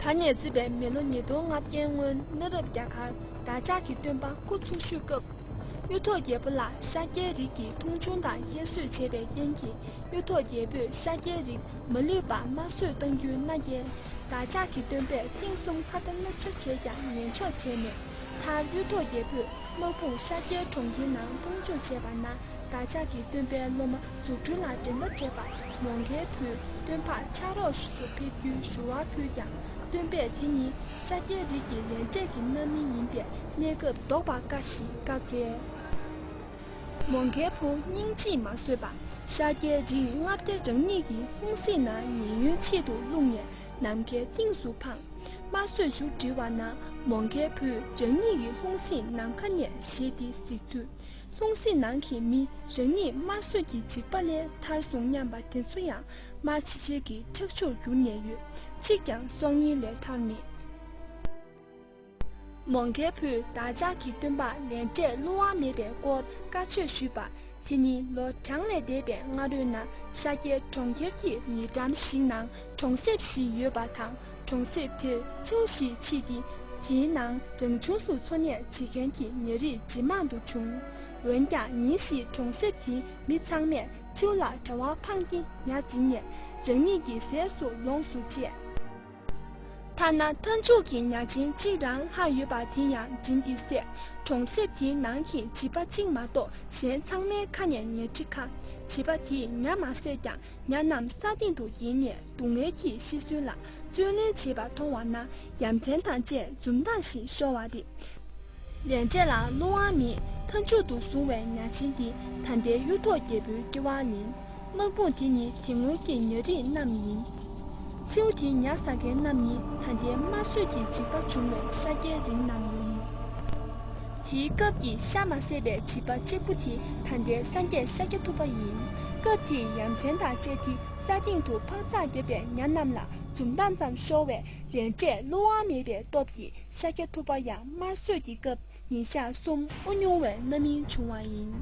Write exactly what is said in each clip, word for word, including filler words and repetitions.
ཨ་ནེས་བརྩིས་པའི་མི་ལོ་ཉིས་སྟོང་ལྔ་བརྒྱའི་སྔོན་གནའ་རབས་རྒྱ་གར་བདག་ཅག་གི་སྟོན་པ་སྐུ་འཚོ་བཞུགས་སྐབས། གཡུ་ཐོག་རྒྱལ་པོ་ལ་ཤཱཀྱའི་རིགས་ཀྱི་མཐོང་ཆུང་དང་ཧེ་བསོད་བྱས་པའི་རྐྱེན་གྱིས་གཡུ་ཐོག་རྒྱལ་པོས་ཤཱཀྱའི་རིགས་མ་ལུས་པ་དམར་གསོད་གཏང་རྒྱུའི་མནའ་བསྐྱལ། བདག་ཅག་གི་སྟོན་པས་ཐེངས་གསུམ་ཁ་ཏ་བསླབ་བྱ་བྱས་ཀྱང་ཉན་འཇོག་བྱས་མེད། མཐར་གཡུ་ཐོག་རྒྱལ་པོས་དམག་དཔུང་ཤཱཀྱའི་གྲོང་ཁྱེར་ནང་དཔུང་འཇུག་བྱས་པ་ན། བདག་ཅག་གི་སྟོན་པའི་སློབ་མ་རྫུ་འཕྲུལ་ལ་འགྲན་ཟླ་བྲལ་བ་མོའུ་འགལ་བུས་སྟོན་པར་ཕྱག་རོགས་སུ་ཕེབས་རྒྱུའི་ཞུ་བ་ཕུལ་ཀྱང་། སྟོན་པས་དེ་ནི་ཤཱཀྱའི་རིགས་ཀྱི་ལས་འབྲས་ཀྱི་རྣམ་སྨིན་ཡིན་པས་གནས་སྐབས་བཟློག་པར་དཀའ་ཞེས་བཀའ་སྩལ། མོའུ་འགལ་བུ་སྙིང་རྗེས་མ་བཟོད་པར་ཤཱཀྱའི་རིགས་ལྔ་བརྒྱ་རང་ཉིད་ཀྱི་ལྷུང་བཟེད་ནང་ཉེན་གཡོལ་ཆེད་དུ་བླུགས་ནས་ནམ་མཁའི་གཏིང་དུ་འཕངས། དམར་གསོད་རྒྱུ་བསྒྲིལ་བ་ན་མོའུ་འགལ་བུས་རང་ཉིད་ཀྱི་ལྷུང་བཟེད་ནམ་མཁའ་ནས་བཞེས་ཏེ་གཟིགས་དུས། ལྷུང་བཟེད་ནང་གི་མི་རང་ཉིད་དམར་གསོད་ཀྱི་འཇིགས་པ་ལས་ཐར་སོང་སྙམ་པ་དེ་ཚོ་ཡང་དམར་ཆི་ཆི་གི་ཁྲག་མཆུར་གྱུར་ནས་ཡོད། གཅིག་ཀྱང་སྲོག་ཉེན་ལས་ཐར་མེད། མོའུ་འགལ་བུས་བདག་ཅག་གི་སྟོན་པར་ལས་འབྲས་བསླུ་བ་མེད་པའི་སྐོར་བཀའ་ཆོས་ཞུས་པ། དེ་ནི་ལོ་གྲངས་ལས་འདས་པའི་སྔ་རོལ་ན་ཤཱཀྱའི་གྲོང་ཁྱེར་གྱི་ཉེ་འགྲམ་ཞིག་ནང་གྲོང་གསེབ་ཞིག་ཡོད་པ་དང་། གྲོང་གསེབ་དེར་མཚེའུ་ཞིག་མཆིས་ཏེ། དེའི་ནང་རང་བྱུང་དུ་འཚོ་གནས་བྱེད་མཁན་གྱི་ཉ་རིགས་ཇེ་མང་དུ་བྱུང་། འོན་ཀྱང་ཉིན་ཞིག་གྲོང་གསེབ་དེའི་མི་ཚང་མས་མཚེའུ་ལ་དྲ་བ་འཕངས་ཏེ་ཉ་འཛིན་ནས་རང་ཉིད་ཀྱི་ཟས་སུ་ལོངས་སུ་སྤྱད། ཐ་ན་མཐའ་མཇུག་གི་ཉ་ཆེན་གཅིག་རང་ལྷག་ཡོད་པ་དེ་ཡང་འཛིན་གྱི་ཟས། གྲོང་གསེབ་དེའི་ནང་གི་བྱིས་པ་གཅིག་མ་གཏོགས་གཞན་ཚང་མའི་ཁ་ནས་ཉལ་ཁྲི་ཁ། བྱིས་པ་དེས་ཉ་མ་བཟས་ཀྱང་ཉ་རྣམས་ས་སྟེང་དུ་ཡལ་ནས་སྡུག་བསྔལ་གྱིས་ཤི་གསོན་ལ་བཙོན་ལེན་བྱེད་པ་མཐོང་བ་ན་ཡ་མཚན་དང་བཅས་འཛུམ་མདངས་ཤིག་ཤོར་བ་རེད། ལས་འབྲས་ལ་བསླུ་བ་མེད། མཐའ་མཇུག་ཏུ་བཟུང་བའི་ཉ་ཆེན་དེ་ད་ལྟའི་གཡུ་ཐོག་རྒྱལ་པོའི་སྐྱེ་བ་ལེན། དམག་དཔུང་དེ་ནི་དེ་སྔོན་གྱི་ཉ་རིགས་རྣམས་ཡིན། མཚེའུ་དེ་ཉ་ཟ་མཁན་རྣམས་ནི་ད་ལྟའི་དམར་གསོད་ཀྱི་འཇིགས་པ་བྱུང་བའི་ཤཱཀྱའི་རིགས་རྣམས་ཡིན། དེའི་སྐབས་ཀྱི་ཤ་མ་བཟས་པའི་བྱིས་པ་གཅིག་པུ་དེ་ད་ལྟའི་སངས་རྒྱས་ཤཱཀྱ་ཐུབ་པ་ཡིན། སྐབས་དེའི་ཡ་མཚན་དང་བཅས་དེ་ས་སྟེང་དུ་འཕག་འཚག་བརྒྱབ་པའི་ཉ་རྣམས་ལ་འཛུམ་མདངས་ཙམ་ཤོར་བས་ལས་འབྲས་བསླུ་བ་མེད་པའི་སྟོབས་ཀྱིས་ཤཱཀྱ་ཐུབ་པ་ཡང་དམར་གསོད་ཀྱི་སྐབས་ཉིན་ཞག་གསུམ་དབུལ་ཉུང་བའི་རྣམ་སྨིན་བྱུང་བ་ཡིན།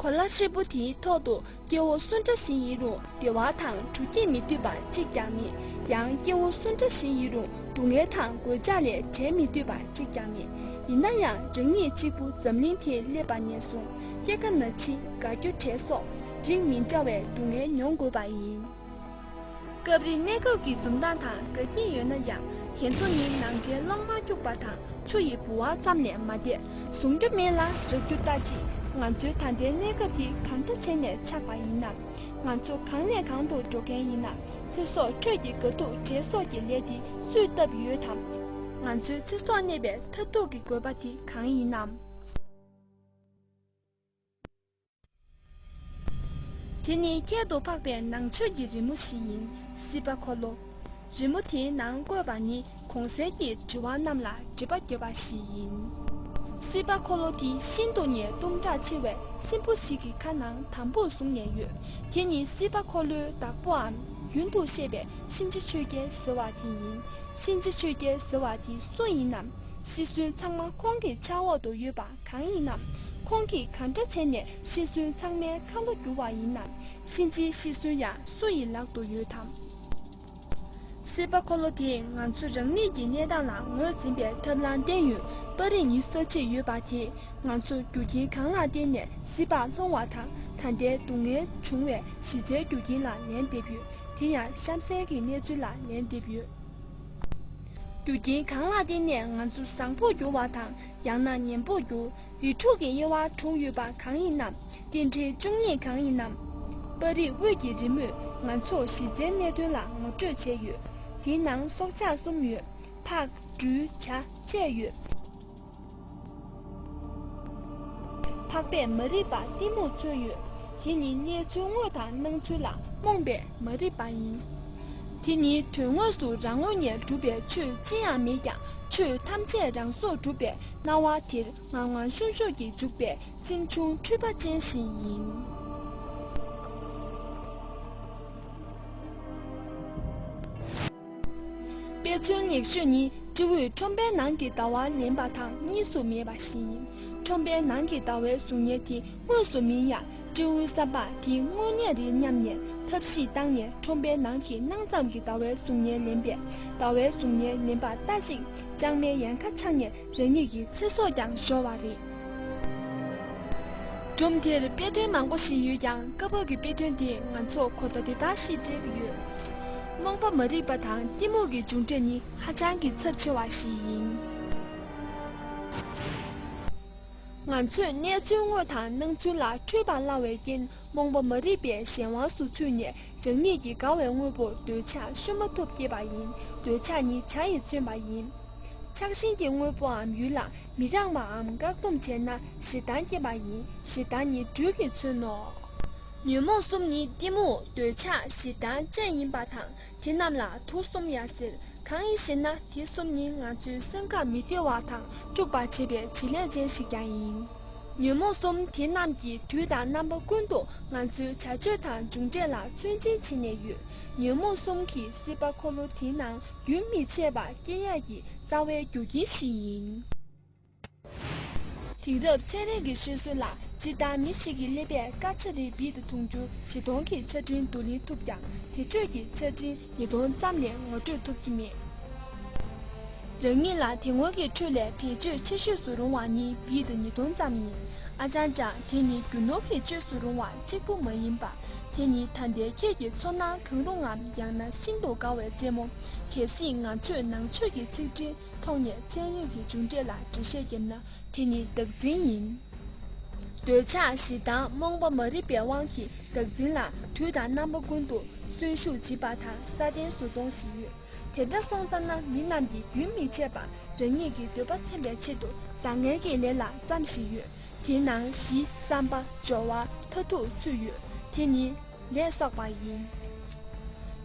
གོ་ལ་ཧྲིལ་པོ་དེའི་ཐོག་ཏུ་སྐྱེ་བོ་སུ་འདྲ་ཞིག་ཡིན་རུང་བདེ་བ་དང་འགྲོ་སྐྱིད་མི་འདོད་པ་གཅིག་ཀྱང་མེད། ཡང་སྐྱེ་བོ་སུ་འདྲ་ཞིག་ཡིན་རུང་སྡུག་བསྔལ་དང་གོད་ཆག་ལས་བྲལ་མི་འདོད་པ་གཅིག་ཀྱང་མེད། ཡིན་ན་ཡང་རང་ཉིད་གཅིག་པུ་འཛམ་གླིང་དེར་སླེབས་པ་ནས་བཟུང་སྐྱེ་རྒ་ན་འཆི་དགའ་སྐྱོ་བྲལ་སོགས་རིགས་མི་འདྲ་བའི་སྡུག་བསྔལ་མྱོང་དགོས་པ་ཡིན། སྐབས་རེ་གནས་སྐབས་ཀྱི་འཛུམ་མདངས་དང་དགའ་སྐྱིད་ཡོད་ན་ཡང་དེ་ཚོ་ནི་ནམ་མཁའི་གླང་དམར་སྐྱུག་པ་དང་ཆུ་ཡི་ལྦུ་བ་ཙམ་ལས་མ་འདས། གཟུང་རྒྱུ་མེད་ལ་རག་རྒྱུ་ལྟ་ཅི། ང་ཚོའི་ད་ལྟའི་གནས་སྐབས་འདི་གང་འདྲ་བྱས་ནས་ཆགས་པ་ཡིན་ནམ། ང་ཚོ་གང་ནས་གང་དུ་འགྲོ་མཁན་ཡིན་ནམ། ཚེ་སྲོག་ཁྲོད་ཀྱི་དགའ་སྡུག་བྲལ་སོགས་ཀྱི་ལས་འདི་སུས་བཏབ་ཡོད་དམ། ང་ཚོའི་ཚེ་སྲོག་གནས་པའི་མཐར་ཐུག་གི་དགོས་པ་དེ་གང་ཡིན་ནམ། དེ་ནི་ཁྱད་དུ་འཕགས་པའི་ནང་ཆོས་ཀྱི་རི་མོ་ཞིག་ཡིན། སྲིད་པ་འཁོར་ལོ། རི་མོ་དེའི་ནང་བཀོད་པ་ནི་གོང་གསལ་གྱི་དྲི་བ་རྣམས་ལ་དྲི་བ་བརྒྱབ་པ་ཞིག་ཡིན། སྲིད་པ་འཁོར་ལོ་དེ་ཤིན་ཏུ་ནས་གཏུམ་དྲག་ཆེ་བའི་གཤིན་པོ་ཞིག་གི་ཁ་ནང་དམ་པོར་བཟུང་ནས་ཡོད། དེ་ནི་སྲིད་པ་འཁོར་ལོའི་བདག་པོའམ་རྒྱུན་དུ་བཤད་པའི་གཤིན་རྗེ་ཆོས་རྒྱལ་ཟེར་བ་དེ་ཡིན། གཤིན་རྗེ་ཆོས་རྒྱལ་ཟེར་བ་དེ་སུ་ཡིན་ནམ། ཤི་གསོན་ཚང་མ་ཁོང་གི་ཕྱག་འོག་ཏུ་ཡོད་པ་གང་ཡིན་ནམ། ཁོང་གིས་གང་འདྲ་བྱས་ནས་ཤི་གསོན་ཚང་མའི་ཁ་ལོ་བསྒྱུར་བ་ཡིན་ནམ། གཤིན་རྗེའི་ཤི་གསོན་ཡང་སུ་ཡི་ལག་ཏུ་ཡོད་དམ། སྲིད་པ་འཁོར་ལོ་དེས་ང་ཚོ་རང་ཉིད་ཀྱི་གནས་སྟངས་ལ་ངོས་འཛིན་པའི་ཐབས་ལམ་བསྟན་ཡོད། པ་རི་ཉི་ས་བཅད་ཡོད་པ་དེས་ང་ཚོ་རྒྱུ་རྐྱེན་གང་ལ་བརྟེན་ནས་སྲིད་པར་ལྷུང་བ་དང་ད་ལྟའི་སྡུག་བསྔལ་བྱུང་བའི་གཞི་རྩའི་རྒྱུ་རྐྱེན་ལ་ལན་འདེབས་ཡོད། དེ་ཡང་གཤམ་གསལ་གྱི་གནས་ཚུལ་ལ་ལན་འདེབས་ཡོད། རྒྱུ་རྐྱེན་གང་ལ་བརྟེན་ནས་ང་ཚོ་བཟང་པོར་འགྱུར་བ་དང་ཡང་ན་ངན་པར་འགྱུར། རིགས་དྲུག་གི་དབྱེ་བ་དྲུག་ཡོད་པ་གང་ཡིན་ནམ། རྟེན་འབྲེལ་བཅུ་གཉིས་གང་ཡིན་ནམ། པ་རིག་དབུས་ཀྱི་རི་མོས་ང་ཚོར་གཞི་རྩའི་གནད་དོན་ལ་ངོ་སྤྲོད་བྱས་ཡོད། དེའི་ནང་སྲོག་ཆགས་གསུམ་ཡོད། ཕག་སྦྲུལ་བྱ་བཅས་ཡོད། ཕག་པས་མ་རིག་པ་གཏི་མུག་མཚོན་ཡོད། དེ་ནི་གནས་ཚུལ་དངོས་དང་སྣང་ཚུལ་ལ་རྨོངས་པའི་མ་རིག་པ་ཡིན། དེ་ནི་དོན་དངོས་སུ་རང་ངོས་ནས་གྲུབ་པའི་ཆོས་ཅི་ཡང་མེད་ཀྱང་ཆོས་ཐམས་ཅད་རང་སོར་གྲུབ་པའི་སྣང་བ་དེར་ངང་ངང་ཤུགས་ཤུགས་ཀྱིས་འཇུག་པའི་སེམས་བྱུང་འཁྲུལ་པ་ཅན་ཞིག་ཡིན། དཔེ་མཚོན་ལེགས་ཤོས་ནི་སྤྲེའུས་ཁྲོན་པའི་ནང་གི་ཟླ་བ་ལེན་པ་དང་གཉིས་སུ་མེད་པ་ཞིག་ཡིན། ཁྲོན་པའི་ནང་གི་ཟླ་བའི་གཟུགས་བརྙན་དེ་དངོས་སུ་མིན་ཡང་། སྤྲེའུའི་བསམ་པར་དེ་དངོས་གནས་རེད་སྙམ་ནས་ཐབས་ཤེས་བཏང་ནས་ཁྲོན་པའི་ནང་གི་སྣང་ཙམ་གྱི་ཟླ་བའི་གཟུགས་བརྙན་ལེན་པས། ཟླ་བའི་གཟུགས་བརྙན་ལེན་པ་ལྟ་ཅི། ལྕང་མའི་ཡལ་ག་འཕྱག་ནས་རང་ཉིད་ཀྱི་ཚེ་སྲོག་ཀྱང་ཤོར་བ་རེད། སྒྲུང་དེར་དཔེ་དོན་མང་པོ་ཞིག་ཡོད་ཀྱང་། སྐབས་བབ་ཀྱི་དཔེ་དོན་དེས་ང་ཚོར་གོ་བརྡ་འདི་ལྟར་ཞིག་སྤྲད་ཀྱི་ཡོད། རྨོངས་པ་མ་རིག་པ་དང་གཏི་མུག་གི་མཇུག་འབྲས་ནི་ཧ་ཅང་གི་ཚབས་ཆེ་བ་ཞིག་ཡིན། ང་ཚོས་གནས་ཚུལ་དངོས་དང་སྣང་ཚུལ་ལ་འཁྲུལ་པ་སླ་བའི་རྐྱེན། རྨོངས་པ་མ་རིག་པའི་གཞན་དབང་དུ་ཚུད་ནས་རང་ཉིད་ཀྱི་དགའ་བའི་དངོས་པོར་འདོད་ཆགས་ཤོམ་མ་ཐུབ་སྐྱེས་པ་ཡིན། འདོད་ཆགས་ནི་བྱ་ཡིས་མཚོན་པ་ཡིན། ཆགས་ཞེན་གྱི་དངོས་པོའམ་ཡུལ་ལ་མི་རངས་པའམ་བཀག་སྡོམ་བྱས་ན་ཞེ་སྡང་སྐྱེས་པ་ཡིན། ཞེ་སྡང་ནི་སྦྲུལ་གྱིས་མཚོན་ནོ། ཉོན་མོངས་གསུམ་ནི་གཏི་མུག་འདོད་ཆགས་ཞེ་སྡང་བཅས་ཡིན་པ་དང་། དེ་རྣམས་ལ་དུག་གསུམ་ཡང་ཟེར། གང་ཡིན་ཞེ་ན། དེ་གསུམ་ནི་ང་ཚོའི་སེམས་ཁམས་མི་བདེ་བ་དང་དཀྲུགས་པར་བྱེད་པའི་བྱེད་ལས་ཅན་ཞིག་ཀྱང་ཡིན། ཉོན་མོངས་གསུམ་དེ་རྣམས་ཀྱིས་དུས་དང་རྣམ་པ་ཀུན་ཏུ་ང་ཚོའི་བྱ་སྤྱོད་དང་མཇུག་འབྲས་ལ་ཚོད་འཛིན་བྱེད་ནས་ཡོད། ཉོན་མོངས་གསུམ་གྱིས་སྲིད་པ་འཁོར་ལོ་དེའི་ནང་རྒྱུན་མི་ཆད་པར་སྐྱེ་ཡག་གི་རྩ་བའི་རྒྱུ་རྐྱེན་ཞིག་ཡིན། དེང་རབས་ཚན་རིག་གི་ཤོད་སྲོལ་ལ། སྤྱིར་བཏང་མི་ཞིག་གི་ཀླད་པས་སྐར་ཆ་རེར་བེད་དུ་གཏོང་རྒྱུར་བཞི་སྟོང་གི་ཆ་འཕྲིན་བསྡུ་ལེན་ཐུབ་ཀྱང་། དེ་འཕྲོས་ཀྱི་ཆ་འཕྲིན་ཉིས་སྟོང་ཙམ་ལས་ངོ་སྤྲོད་ཐུབ་ཀྱི་མེད། རང་ཉིད་ལ་དེ་སྔོན་གྱི་ཁྲོད་ལས་བེད་སྤྱོད་ཆེ་ཤོས་སུ་རུང་བ་ནི་བེད་ཉིས་སྟོང་ཙམ་ཡིན། ཨ་ཅང་ཅང་དེ་ནི་རྒྱུ་ནོར་གྱི་བཅོས་སུ་རུང་བ་གཅིག་པུ་མ་ཡིན་པ། དེ་ནི་ད་ལྟའི་ཁྱེད་ཀྱི་ཚོར་སྣང་གང་རུང་ངམ། ཡང་ན་ཤིན་ཏུ་དགའ་བའི་རྩེད་མོ། གལ་སྲིད་ང་ཚོས་ནང་ཆོས་ཀྱི་ཚིག་འགྲེལ་ཐོག་ནས་ཚན་རིག་གི་མཇུག་འབྲས་ལ་འགྲེལ་བཤད་བརྒྱབ་ན། དེ་ནི་བདག་འཛིན་ཡིན། འདོད་ཆགས་ཞེ་སྡང་རྨོངས་པ་མ་རིག་པའི་དབང་གིས་བདག་འཛིན་ལ་དུས་དང་རྣམ་པ་ཀུན་ཏུ་གསོན་ཤུགས་འཇིག་པ་དང་སྲ་བརྟན་ཟུར་གཏོང་བྱེད་ཡོད། དེ་འདྲ་སོང་ཙམ་ན་མི་རྣམས་ཀྱིས་རྒྱུན་མི་ཆད་པར་རང་ཉིད་ཀྱི་འདོད་པ་ཚིམ་པའི་ཆེད་དུ་བཟང་ངན་གྱི་ལས་ལ་བརྩམས་བཞིན་ཡོད། དེའི་ནང་གཞི་བསམ་པ་སྦྱོར་བ་མཐར་ཐུག་ཚུད་ཡོད། དེ་ནི་ལས་བསགས་པ་ཡིན།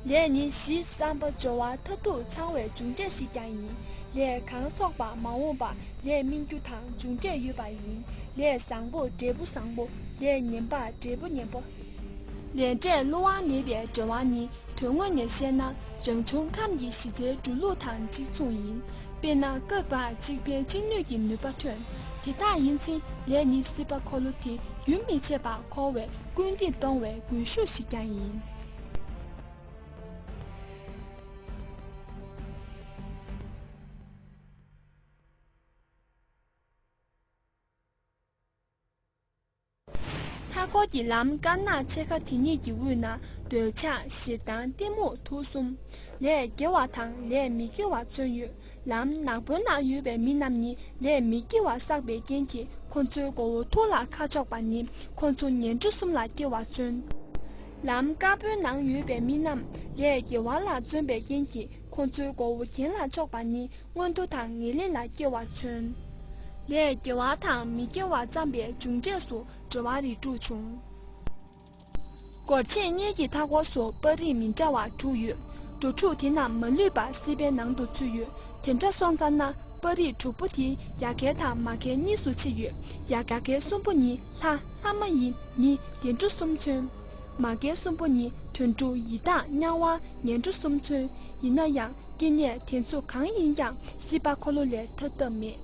ལས་ནི་གཞི་བསམ་པ་སྦྱོར་བ་མཐར་ཐུག་ཚང་བའི་མཇུག་འབྲས་ཤིག་ཀྱང་ཡིན། ལས་གང་བསགས་པ་མ་འོངས་པ་ལས་སྨིན་རྒྱུ་དང་མཇུག་འབྲས་ཡོད་པ་ཡིན། ལས་བཟང་པོ་འབྲས་བུ་བཟང་པོ། ལས་ངན་པ་འབྲས་བུ་ངན་པ། ལས་འབྲས་བསླུ་བ་མེད་པའི་འབྲེལ་བ་ནི་དོན་དངོས་ནས་བཤད་ན། རང་བྱུང་ཁམས་ཀྱི་གཞི་རྩའི་འགྲོ་ལུགས་དང་གཅིག་མཚུངས་ཡིན། དཔེར་ན་སྐབས་འགར་གཅིག་ཕན་གཅིག་གནོད་ཀྱི་ནུས་པ་ཐོན། དེ་དག་ཡིན་ཕྱིན་ལས་ནི་སྲིད་པ་འཁོར་ལོ་དེ་རྒྱུན་མི་ཆད་པར་འཁོར་བའི་སྐུལ་འདེད་གཏོང་བའི་སྒུལ་ཤུགས་ཤིག་ཀྱང་ཡིན། མཐའ་འཁོར་གྱི་ལམ་དཀར་ནག་ཕྱེད་ཀ་དེ་གཉིས་ཀྱི་དབུས་ན་འདོད་ཆགས་ཞེ་སྡང་གཏི་མུག་དུག་གསུམ། ལས་དགེ་བ་དང་ལས་མི་དགེ་བ་མཚོན་ཡོད། ལམ་ནག་པོའི་ནང་ཡོད་པའི་མི་རྣམས་ནི་ལས་མི་དགེ་བ་བསགས་པའི་རྐྱེན་གྱིས་ཁོ་ཚོའི་མགོ་བོ་ཐུར་ལ་ཁ་ཕྱོགས་པ་ནི་ཁོ་ཚོ་ངན་འགྲོ་གསུམ་ལ་སྐྱེ་བ་མཚོན། ལམ་དཀར་པོའི་ནང་ཡོད་པའི་མི་རྣམས་ལས་དགེ་བ་ལ་བརྩོན་པའི་རྐྱེན་གྱིས་ཁོ་ཚོའི་མགོ་བོ་གྱེན་ལ་ཕྱོགས་པ་ནི་མངོན་མཐོ་དང་ངེས་ལེགས་ལ་སྐྱེ་བ་མཚོན། ལས་དགེ་བ་དང་མི་དགེ་བ་བརྩམས་པའི་མཇུག་འབྲས་སུ་འབྲེལ་བ་རིགས་དྲུག་བྱུང་། སྒོར་ཆེན་གཉིས་ཀྱི་མཐའ་འཁོར་སུ་པར་རིས་མི་འདྲ་བ་དྲུག་ཡོད། འགྲོ་དྲུག་དེ་རྣམས་མ་ལུས་པ་སྲིད་པའི་ནང་དུ་ཚུད་ཡོད། དེ་འདྲ་སོང་ཙ་ན་པ་རིགས་དྲུག་པོ་དེ་ཡ་གྱལ་དང་མ་གྱལ་གཉིས་སུ་ཕྱེ་ཡོད། ཡ་གྱལ་གསུམ་པོ་ནི་ལྷ། ལྷ་མ་ཡིན། མི། བདེ་འགྲོ་གསུམ་མཚོན། མ་གྱལ་གསུམ་པོ་ནི་དུད་འགྲོ། ཡི་དྭགས། དམྱལ་བ། ངན་འགྲོ་གསུམ་མཚོན། ཡིན་ན་ཡང་སྐྱེ་གནས་དེ་ཚོ་གང་ཡིན་ཀྱང་སྲིད་པ་འཁོར་ལོ་ལས་ཐར་ཐབས་མེད།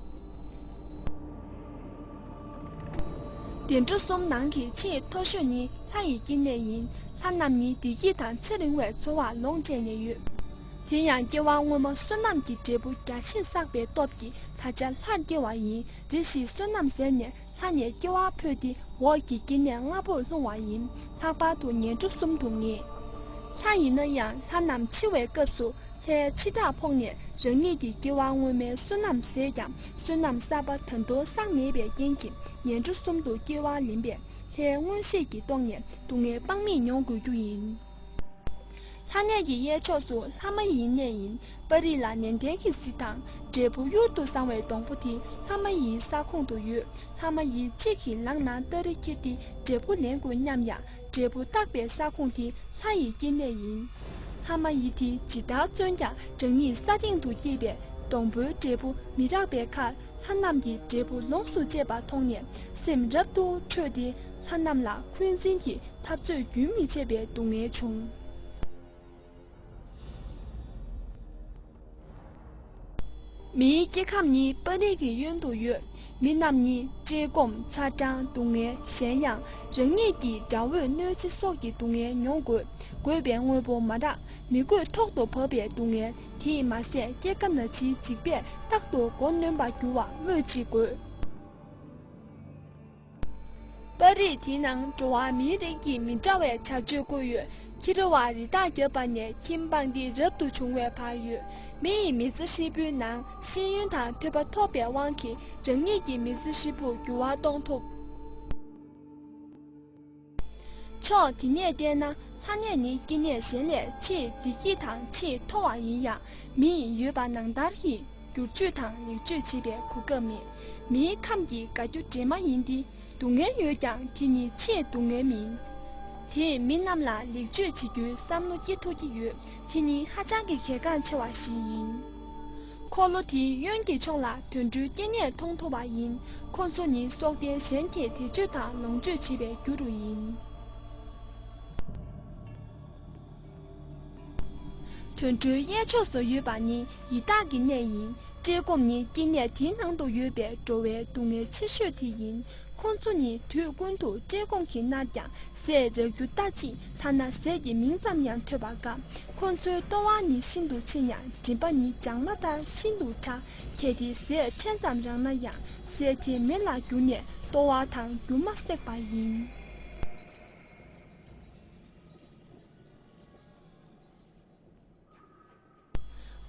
བདེ་འགྲོ་གསུམ་ནང་གི་ཆེས་མཐོ་ཤོས་ནི་ལྷ་ཡི་སྐྱེ་གནས་ཡིན། ལྷ་རྣམས་ནི་བདེ་སྐྱིད་དང་ཚེ་རིང་བའི་འཚོ་བ་ལོངས་སྤྱད་ནས་ཡོད། དེ་ཡང་སྐྱེ་བ་སྔོན་མ་བསོད་ནམས་ཀྱི་འབྲས་བུ་རྒྱ་ཆེར་བསགས་པའི་སྟོབས་ཀྱིས་ད་ཆ་ལྷར་སྐྱེ་བ་ཡིན། རེ་ཞིག་བསོད་ནམས་ཟད་ནས་ལྷ་ནས་སྐྱེ་བ་འཕོས་ཏེ་འོག་གི་སྐྱེ་གནས་ལྔ་པོར་ལྷུང་བ་ཡིན། ལྷག་པར་དུ་ངན་འགྲོ་གསུམ་དུ་ངེས། ལྷ་ཡིན་ན་ཡང་ལྷ་རྣམས་འཆི་བའི་སྐབས་སུ་ལྷའི་འཆི་བདག་ཕོག་ནས་རང་ཉིད་ཀྱི་སྐྱེ་བ་སྔོན་མའི་བསོད་ནམས་ཟད་ཀྱང་བསོད་ནམས་གསར་པ་ད་དུང་བསགས་མེད་པའི་རྐྱེན་གྱིས་ངན་འགྲོ་གསུམ་དུ་སྐྱེ་བ་ལེན་པས་ལྷའི་མངོན་ཤེས་ཀྱིས་རྟོགས་ནས་སྡུག་བསྔལ་དཔག་མེད་མྱོང་དགོས་རྒྱུ་ཡིན། ལྷ་གནས་ཀྱི་གཡས་ཕྱོགས་སུ་ལྷ་མ་ཡིན་གནས་ཡིན། པ་རིགས་ལ་ནན་ཏན་གྱི་གཟི་དང་འབྲས་བུ་གཡུར་དུ་བཟང་བའི་སྡོང་པོ་དེ་ལྷ་མ་ཡིན་ས་ཁོངས་དུ་ཡོད། ལྷ་མ་ཡིན་གཅིག་གིས་ལངས་ན་སྟ་རེ་འཁྱེར་ཏེ་འབྲས་བུ་ལེན་དགོས་སྙམ་ཡང་འབྲས་བུ་བཏགས་པའི་ས་ཁོངས་དེ་ལྷ་ཡི་སྐྱེ་གནས་ཡིན། ལྷ་མ་ཡིན་དེ་ཇི་ལྟར་བརྩོན་ཀྱང་རང་ཉིད་ས་སྟེང་དུ་སྐྱེས་པས་སྡོང་པོའི་འབྲས་བུ་མི་རག་པའི་ཁར་ལྷ་རྣམས་ཀྱིས་འབྲས་བུ་ལོངས་སུ་སྤྱད་པ་མཐོང་ནས་སེམས་རབ་ཏུ་ཁྲོས་ཏེ་ལྷ་རྣམས་ལ་འཁོན་འཛིན་གྱི་འཐབ་རྩོད་རྒྱུན་མི་ཆད་པའི་སྡུག་བསྔལ་བྱུང་། མིའི་སྐྱེ་ཁམས་ནི་པ་རིགས་ཀྱི་གཡོན་དུ་ཡོད། མི་རྣམས་ནི་བཀྲེས་སྐོམ། ཚ་གྲང་། སྡུག་བསྔལ། གཞན་ཡང་རང་ཉིད་ཀྱི་དགྲ་བོས་གནོད་འཚེ་སོགས་ཀྱི་སྡུག་བསྔལ་མྱོང་དགོས། དགོས་པའི་དངོས་པོ་མ་རག་མི་དགོས་ཐོག་ཏུ་བབས་པའི་སྡུག་བསྔལ། དེས་མ་ཟད་སྐྱེ་རྒ་ན་འཆིའི་འཇིགས་པས་རྟག་ཏུ་མགོ་གནོན་པར་འགྱུར་བ་སྨོས་ཅི་དགོས། པ་རིགས་དེའི་ནང་འགྲོ་བ་མིའི་རིགས་ཀྱི་མི་འདྲ་བའི་བྱ་སྤྱོད་བཀོད་ཡོད། ཁྱི་རོ་བ་རི་དྭགས་བརྒྱབ་པ་ནས་ཁྱིམ་སྤངས་ཏེ་རབ་ཏུ་བྱུང་བའི་བར་ཡོད། མི་ཡི་མི་ཚེ་ཧྲིལ་པོའི་ནང་ཤེས་ཡོན་དང་ཐོས་པ་ཐོབ་པའི་དབང་གིས་རང་ཉིད་ཀྱི་མི་ཚེ་ཧྲིལ་པོར་འགྱུར་བ་གཏོང་ཐུབ། ཕྱོགས་དེ་ནས་བལྟས་ན་ལྷ་གནས་ནི་སྐྱེ་གནས་གཞན་ལས་ཆེས་བདེ་སྐྱིད་དང་ཆེས་མཐོ་བ་ཡིན་ཡང་མི་ཡི་ཡོད་པ་ནང་ལྟར་གྱི་བསྒྱུར་བཅོས་དང་ལེགས་བཅོས་བྱེད་པའི་གོ་སྐབས་མེད། མིའི་ཁམས་ཀྱི་དགའ་སྐྱོ་འདྲེས་མ་ཡིན་ཏེ། སྡུག་བསྔལ་ཡོད་ཀྱང་དེ་ནི་ཆེས་སྡུག་བསྔལ་མིན། དེས་མི་རྣམས་ལ་ལེགས་བཅོས་བྱེད་རྒྱུའི་བསམ་བློ་སྐྱེ་ཐུབ་ཀྱི་ཡོད། དེ་ནི་ཧ་ཅང་གི་གལ་འགངས་ཆེ་བ་ཞིག་ཡིན། འཁོར་ལོ་དེའི་གཡོན་གྱི་ཕྱོགས་ལ་དུད་འགྲོའི་སྐྱེ་གནས་མཐོང་ཐུབ་པ་ཡིན། ཁོ་ཚོ་ནི་སྲོག་ལྡན་གཞན་གྱི་བདེ་སྤྱོད་དང་ལོངས་སྤྱོད་བྱེད་པའི་རྒྱུ་རུ་ཡིན། དུད་འགྲོའི་གཡས་ཕྱོགས་སུ་ཡོད་པ་ནི་ཡི་དྭགས་ཀྱི་གནས་ཡིན། བཀྲེས་སྐོམ་ནི་སྐྱེ་གནས་དེའི་ནང་དུ་ཡོད་པའི་འགྲོ་བའི་སྡུག་བསྔལ་ཆེ་ཤོས་དེ་ཡིན། ཁོང་ཚོ་ནི་དུས་ཀུན་ཏུ་བཀྲེས་སྐོམ་གྱིས་མནར་ཀྱང་ཟས་རག་རྒྱུ་ལྟ་ཅི། ཐ་ན་ཟས་ཀྱི་མིང་ཙམ་ཡང་ཐོས་པ་དཀའ། ཁོང་ཚོའི་ལྟོ་བ་ནི་ཤིན་ཏུ་ཆེ་ཡང་མགྲིན་པ་ནི་འཇག་མ་ལྟར་ཤིན་ཏུ་ཕྲ། གལ་ཏེ་ཟས་ཕྲན་ཙམ་རག་ན་ཡང་ཟས་དེ་མེ་ལ་གྱུར་ནས་ལྟོ་བ་དང་རྒྱུ་མ་བསྲེགས་པ་ཡིན།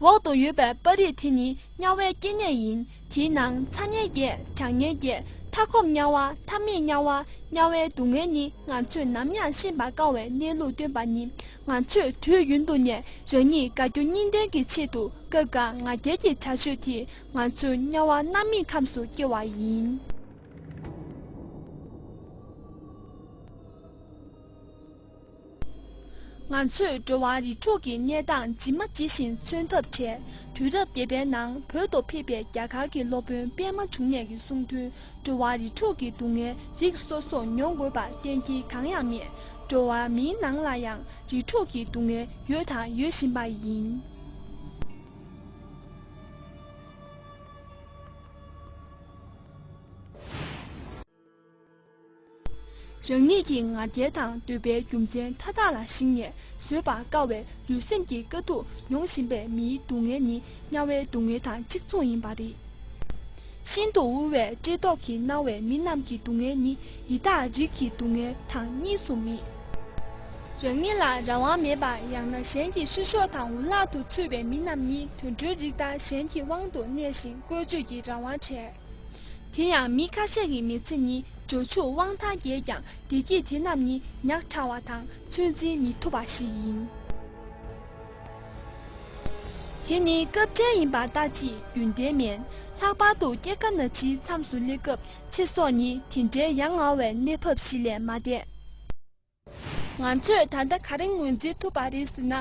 འོག་ཏུ་ཡོད་པའི་པ་རིགས་དེ་ནི་དམྱལ་བའི་སྐྱེ་གནས་ཡིན། དེའི་ནང་ཚ་དམྱལ་བརྒྱད། གྲང་དམྱལ་བརྒྱད། མཐའ་འཁོབ་དམྱལ་བ། མཐའ་མེད་དམྱལ་བ། དམྱལ་བའི་སྡུག་བསྔལ་ནི་ང་ཚོས་ནམ་ཡང་ཤེས་པར་དཀའ་བའི་གནས་ལུགས་སྟོན་པ་ནི། ང་ཚོས་དུས་ཡུན་དུ་ནས་རང་ཉིད་དགའ་སྐྱོ་གཉིས་ལྡན་གྱི་ཆེད་དུ་སྐབས་འགར་ང་རྒྱལ་གྱི་བྱ་སྤྱོད་དེས་ང་ཚོ་དམྱལ་བ་མནར་མེད་ཁམས་སུ་སྐྱེལ་བ་ཡིན། ང་ཚོས་འགྲོ་བ་རིགས་དྲུག་གི་གནས་སྟངས་ཇི་མ་ཇི་བཞིན་མཚོན་ཐབས་བྱས། དུས་རབས་བརྒྱད་པའི་ནང་བོད་དུ་ཕེབས་པའི་རྒྱ་གར་གྱི་སློབ་དཔོན་པདྨ་འབྱུང་གནས་ཀྱིས་གསུངས་དོན། འགྲོ་བ་རིགས་དྲུག་གི་སྡུག་བསྔལ་རིགས་སོ་སོར་མྱོང་དགོས་པར་གཏན་འཁེལ་གང་ཡང་མེད། འགྲོ་བ་མིའི་ནང་ལ་ཡང་རིགས་དྲུག་གི་སྡུག་བསྔལ་ཡོད་དང་ཡོད་བཞིན་པ་ཡིན། རང་ཉིད་ཀྱི་ང་རྒྱལ་དང་འདོད་པའི་རྒྱུ་མཚན་མཐའ་དག་ལ་གཞིགས་ནས་བཟོད་པར་དཀའ་བའི་ལུས་སེམས་ཀྱི་དཀའ་སྡུག་མྱོང་བཞིན་པའི་མིའི་སྡུག་བསྔལ་ནི་དམྱལ་བའི་སྡུག་བསྔལ་དང་གཅིག་མཚུངས་ཡིན་པ་རེད། ཤིན་ཏུ་དབུལ་བའི་བཀྲེས་ལྟོགས་ཀྱིས་མནར་བའི་མི་རྣམས་ཀྱི་སྡུག་བསྔལ་ནི་ཡི་དྭགས་རིགས་ཀྱི་སྡུག་བསྔལ་དང་གཉིས་སུ་མེད། རང་ཉིད་ལ་རང་དབང་མེད་པར་ཡང་ན་གཞན་གྱི་བཤུ་གཞོག་དང་འུ་ལག་ཏུ་ཚུད་པའི་མི་རྣམས་ནི་དུད་འགྲོའི་རིགས་ལྟར་གཞན་གྱི་དབང་དུ་གནས་ཤིང་བཀོལ་སྤྱོད་ཀྱི་རང་དབང་བྲལ། དེ་ཡང་མི་ཁ་ཤས་ཀྱི་མི་ཚེ་ནི་འབྱོར་ཕྱུག་དབང་ཐང་རྒྱས་ཀྱང་བདེ་སྐྱིད་དེ་རྣམས་ནི་ཉག་ཕྲ་བ་དང་ཚོད་འཛིན་མི་ཐུབ་པ་ཞིག་ཡིན། དེ་ནི་སྐབས་འཕྲལ་ཡིན་པར་ལྟ་ཅི། རྒྱུན་ལྡན་མིན། ལྷག་པར་དུ་སྐྱེ་རྒ་ན་འཆིའི་མཚམས་སུ་སླེབས་སྐབས་ཚེ་སྲོག་ནི་དེ་འདྲའི་ཡ་ང་བའི་གནས་བབ་ཞིག་ལས་མ་འདས། ང་ཚོས་ད་ལྟ་ག་རེ་ངོས་འཛིན་ཐུབ་པ་རེད་ཟེར་ན།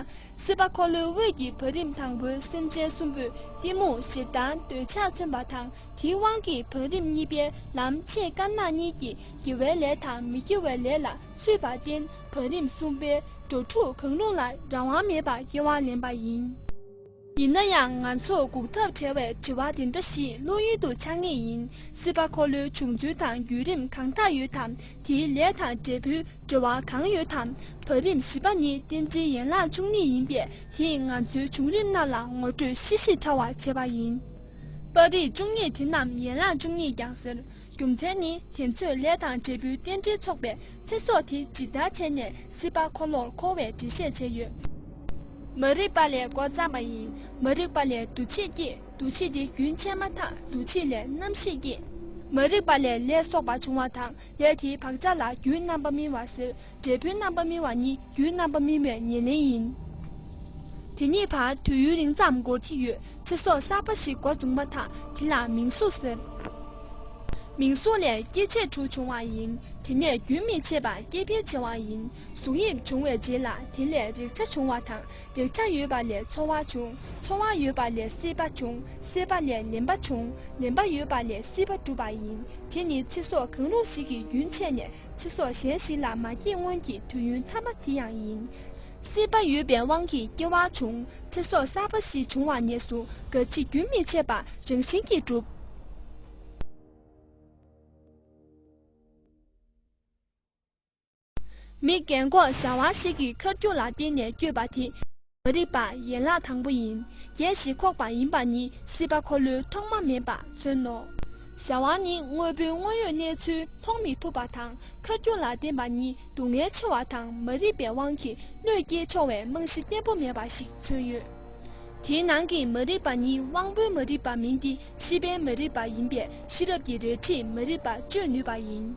སྲིད་པ་འཁོར་ལོའི་དབུས་ཀྱི་བང་རིམ་དང་པོའི་སེམས་ཅན་གསུམ་པོས་གཏི་མུག་ཞེ་སྡང་འདོད་ཆགས་མཚོན་པ་དང་། དེའི་དབང་གིས་བང་རིམ་གཉིས་པའི་ལམ་ཕྱེད་དཀར་ནག་གཉིས་ཀྱིས་དགེ་བའི་ལས་དང་མི་དགེ་བའི་ལས་ལ་ཚུད་པར་བརྟེན། བང་རིམ་གསུམ་པའི་འགྲོ་དྲུག་གང་རུང་ལ་རང་དབང་མེད་པར་སྐྱེ་བ་ལེན་པ་ཡིན། ཡིན་ན་ཡང་། ང་ཚོར་སྒུག་ཐབས་བྲལ་བའི་དྲི་བ་དེ་འདྲ་ཞིག་བློ་ཡུལ་དུ་འཆར་ངེས་ཡིན། སྲིད་པ་འཁོར་ལོའི་བྱུང་ཚུལ་དང་བརྒྱུད་རིམ་གང་དག་ཡོད་དམ། དེའི་ལས་དང་འབྲས་བུའི་འབྲེལ་བ་གང་ཡོད་དམ། བང་རིམ་བཞི་པ་ནི་རྟེན་འབྲེལ་ཡན་ལག་བཅུ་གཉིས་ཡིན་པས། དེས་ང་ཚོའི་བྱུང་རིམ་རྣམས་ལ་ངོ་སྤྲོད་ཤིག་ཤིག་ཕྲ་བ་བྱེད་པ་ཡིན། པ་རིགས་བཅུ་གཉིས་དེ་རྣམས་ཡན་ལག་བཅུ་གཉིས་ཀྱང་ཟེར། རྒྱུ་མཚན་ནི། དེ་ཚོས་ལས་དང་འབྲས་བུའི་རྟེན་འབྲེལ་ཚོགས་པའི་ཚེ་སྲོག་དེ་ཇི་ལྟར་བྱས་ནས་སྲིད་པ་འཁོར་ལོར་འཁོར་བའི་འགྲེལ་བཤད་བྱས་ཡོད། མ་རིག་པ་ལས་འགོ་བརྩམས་པ་ཡིན། མ་རིག་པ་ལས་འདུ་བྱེད་སྐྱེས། འདུ་བྱེད་དེ་རྒྱུན་ཆད་མ་ཐག་འདུ་བྱེད་ལས་རྣམ་ཤེས་སྐྱེས། མ་རིག་པ་ལས་ལས་གསོག་པ་བྱུང་བ་དང་། ལས་དེའི་བག་ཆགས་ལ་རྒྱུའི་རྣམ་པ་སྨིན་པ་ཟེར། འབྲས་བུའི་རྣམ་པ་སྨིན་པ་ནི་རྒྱུའི་རྣམ་པ་སྨིན་པའི་ཉེར་ལེན་ཡིན། དེ་གཉིས་བར་དུས་ཡུན་རིང་ཙམ་འགོར་གྱི་ཡོད། ཚེ་སྲོག་གསར་པ་ཞིག་འགོ་འཛུགས་མ་ཐག་དེ་ལ་མིང་གཟུགས་ཟེར། མིང་གཟུགས་ལས་སྐྱེ་མཆེད་དྲུག་བྱུང་བ་ཡིན། དེ་ནས་རྒྱུན་མི་ཆད་པར་སྐྱེ་འཕེལ་བྱེད་པ་ཡིན། གཟུགས་དབྱིབས་བྱུང་བའི་རྗེས་ལ་དེ་ལས་རེག་བྱ་བྱུང་བ་དང་། རེག་བྱ་ཡོད་པ་ལས་ཚོར་བ་བྱུང་། ཚོར་བ་ཡོད་པ་ལས་སྲེད་པ་བྱུང་། སྲེད་པ་ལས་ལེན་པ་བྱུང་། ལེན་པ་ཡོད་པ་ལས་སྲིད་པ་གྲུབ་པ་ཡིན། དེ་ནི་ཚེ་སྲོག་གང་རུང་ཞིག་གི་རྒྱུན་ཆད་ནས་ཚེ་སྲོག་གཞན་ཞིག་ལ་མ་སྐྱེས་སྔོན་གྱི་དུས་ཡུན་ཐ་མ་དེ་ཡང་ཡིན། སྲེད་པ་ཡོད་པའི་དབང་གིས་སྐྱེ་བ་བྱུང་། ཚེ་སྲོག་གསར་པ་ཞིག་བྱུང་བ་ནས་བཟུང་འགའ་ཞིག་རྒྱུན་མི་ཆད་པར་རང་བཞིན་གྱིས་གྲུབ། མི་རྒན་གོག་བྱ་བ་ཞིག་གི་ཁ་རྒྱུན་ལ་བརྟེན་ནས་བསྐྱོད་པ་དེ་མ་རིག་པ་ཡན་ལག་དང་པོ་ཡིན། རྒྱས་ཤིང་ཁོག་པ་ཡིན་པ་ནི་སྲིད་པ་འཁོར་ལོའི་ཐོག་མ་མིན་པ་མཚོན་ནོ། བྱ་བ་ནི་དངོས་པོའི་དངོས་ཡོད་གནས་ཚུལ་མཐོང་མི་ཐུབ་པ་དང་། ཁ་རྒྱུན་ལ་བརྟེན་པ་ནི་སྡུག་བསྔལ་ཆེ་བ་དང་། མ་རིག་པའི་དབང་གིས་བློས་སྐྱེས་ཆོག་པའི་རྨང་གཞི་བརྟན་པོ་མེད་པ་ཞིག་མཚོན་ཡོད། དེའི་ནང་གི་མ་རིག་པ་ནི་དབང་པོའི་མ་རིག་པ་མིན་ཏེ། ཤེས་པའི་མ་རིག་པ་ཡིན་པས། ཤེས་རབ་ཀྱི་རལ་གྲིས་མ་རིག་པ་གཅོད་ནུས་པ་ཡིན།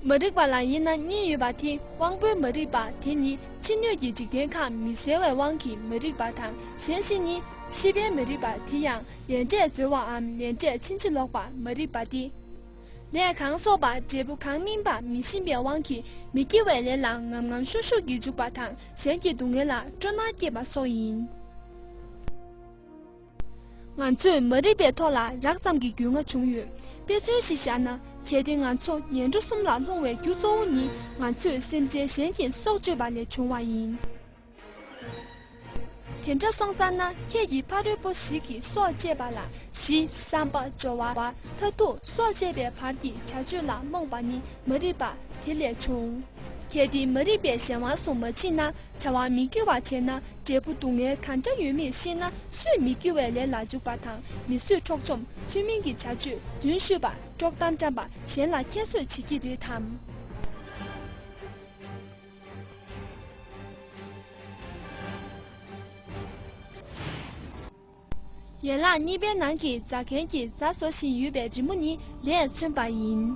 མ་རིག་པ་ལ་དབྱེ་ན་གཉིས་ཡོད་པ་དེ། དབང་པོའི་མ་རིག་པ་དེ་ནི་ཕྱི་སྣོད་ཀྱི་འཇིག་རྟེན་ཁམས་མི་གསལ་བའི་དབང་གིས་མ་རིག་པ་དང་། གཞན་ཞིག་ནི་ཤེས་པའི་མ་རིག་པ་དེ་ཡང་ལས་འབྲས་འཛོལ་བའམ་ལས་འབྲས་ཕྱིན་ཅི་ལོག་པ་མ་རིག་པ་སྟེ། ལས་གང་གསོག་པ་འབྲས་བུ་གང་སྨིན་པ་མི་ཤེས་པའི་དབང་གིས་མི་དགེ་བའི་ལས་ལ་ངམ་ངམ་ཤུགས་ཤུགས་ཀྱིས་འཇུག་པ་དང་། གཞན་གྱི་སྡུག་བསྔལ་ལ་སྤྲོ་སྣང་སྐྱེས་པ་སོགས་ཡིན། ང་ཚོས་མ་རིག་པའི་ཐོག་ལ་རགས་ཙམ་གྱི་རྒྱུས་མངའ་བྱུང་ཡོད། དཔེ་མཚོན་ཞིག་བཞག་ན། གལ་ཏེ་ང་ཚོ་ངན་འགྲོ་གསུམ་ལ་ལྷུང་བའི་རྒྱུ་གཙོ་བོ་ནི་ང་ཚོས་སེམས་ཅན་གཞན་གྱི་སྲོག་གཅོད་པ་ལས་བྱུང་བ་ཡིན། དེ་འདྲ་སོང་ཙང་ན། ཁྱེད་ཀྱིས་ཕ་རོལ་པོ་ཞིག་གི་སྲོག་བཅད་པ་ལ་ཞི་བསམ་པ་སྦྱོར་བ་མཐར་ཐུག་སྲོག་བཅད་པའི་བར་གྱི་བྱ་སྤྱོད་ལ་རྨོངས་པ་ནི་མ་རིག་པ་དེ་ལས་བྱུང་། གལ་ཏེ་མ་རིག་པའི་གཞན་དབང་སུ་མ་ཕྱིན་ན། བྱ་བ་མི་དགེ་བ་བྱས་ན་འབྲས་བུ་སྡུག་བསྔལ་གང་འདྲ་ཡོད་མེད་ཤེས་ན། སུས་མི་དགེ་བའི་ལས་ལ་འཇུག་པ་དང་། མི་གསོད་འཕྲོག་བཅོམ་ཚུལ་མིན་གྱི་བྱ་སྤྱོད་རྫུན་ཤོད་པ་དཀྲོག་གཏམ་བཀྲམ་པ་གཞན་ལ་ཁྱད་གསོད་བྱེད་ཀྱི་རེད་དམ། ཡན་ལག་གཉིས་པའི་ནང་གི་རྫ་མཁན་གྱིས་རྫ་བཟོ་བཞིན་ཡོད་པའི་རི་མོ་ནི་ལས་མཚོན་པ་ཡིན།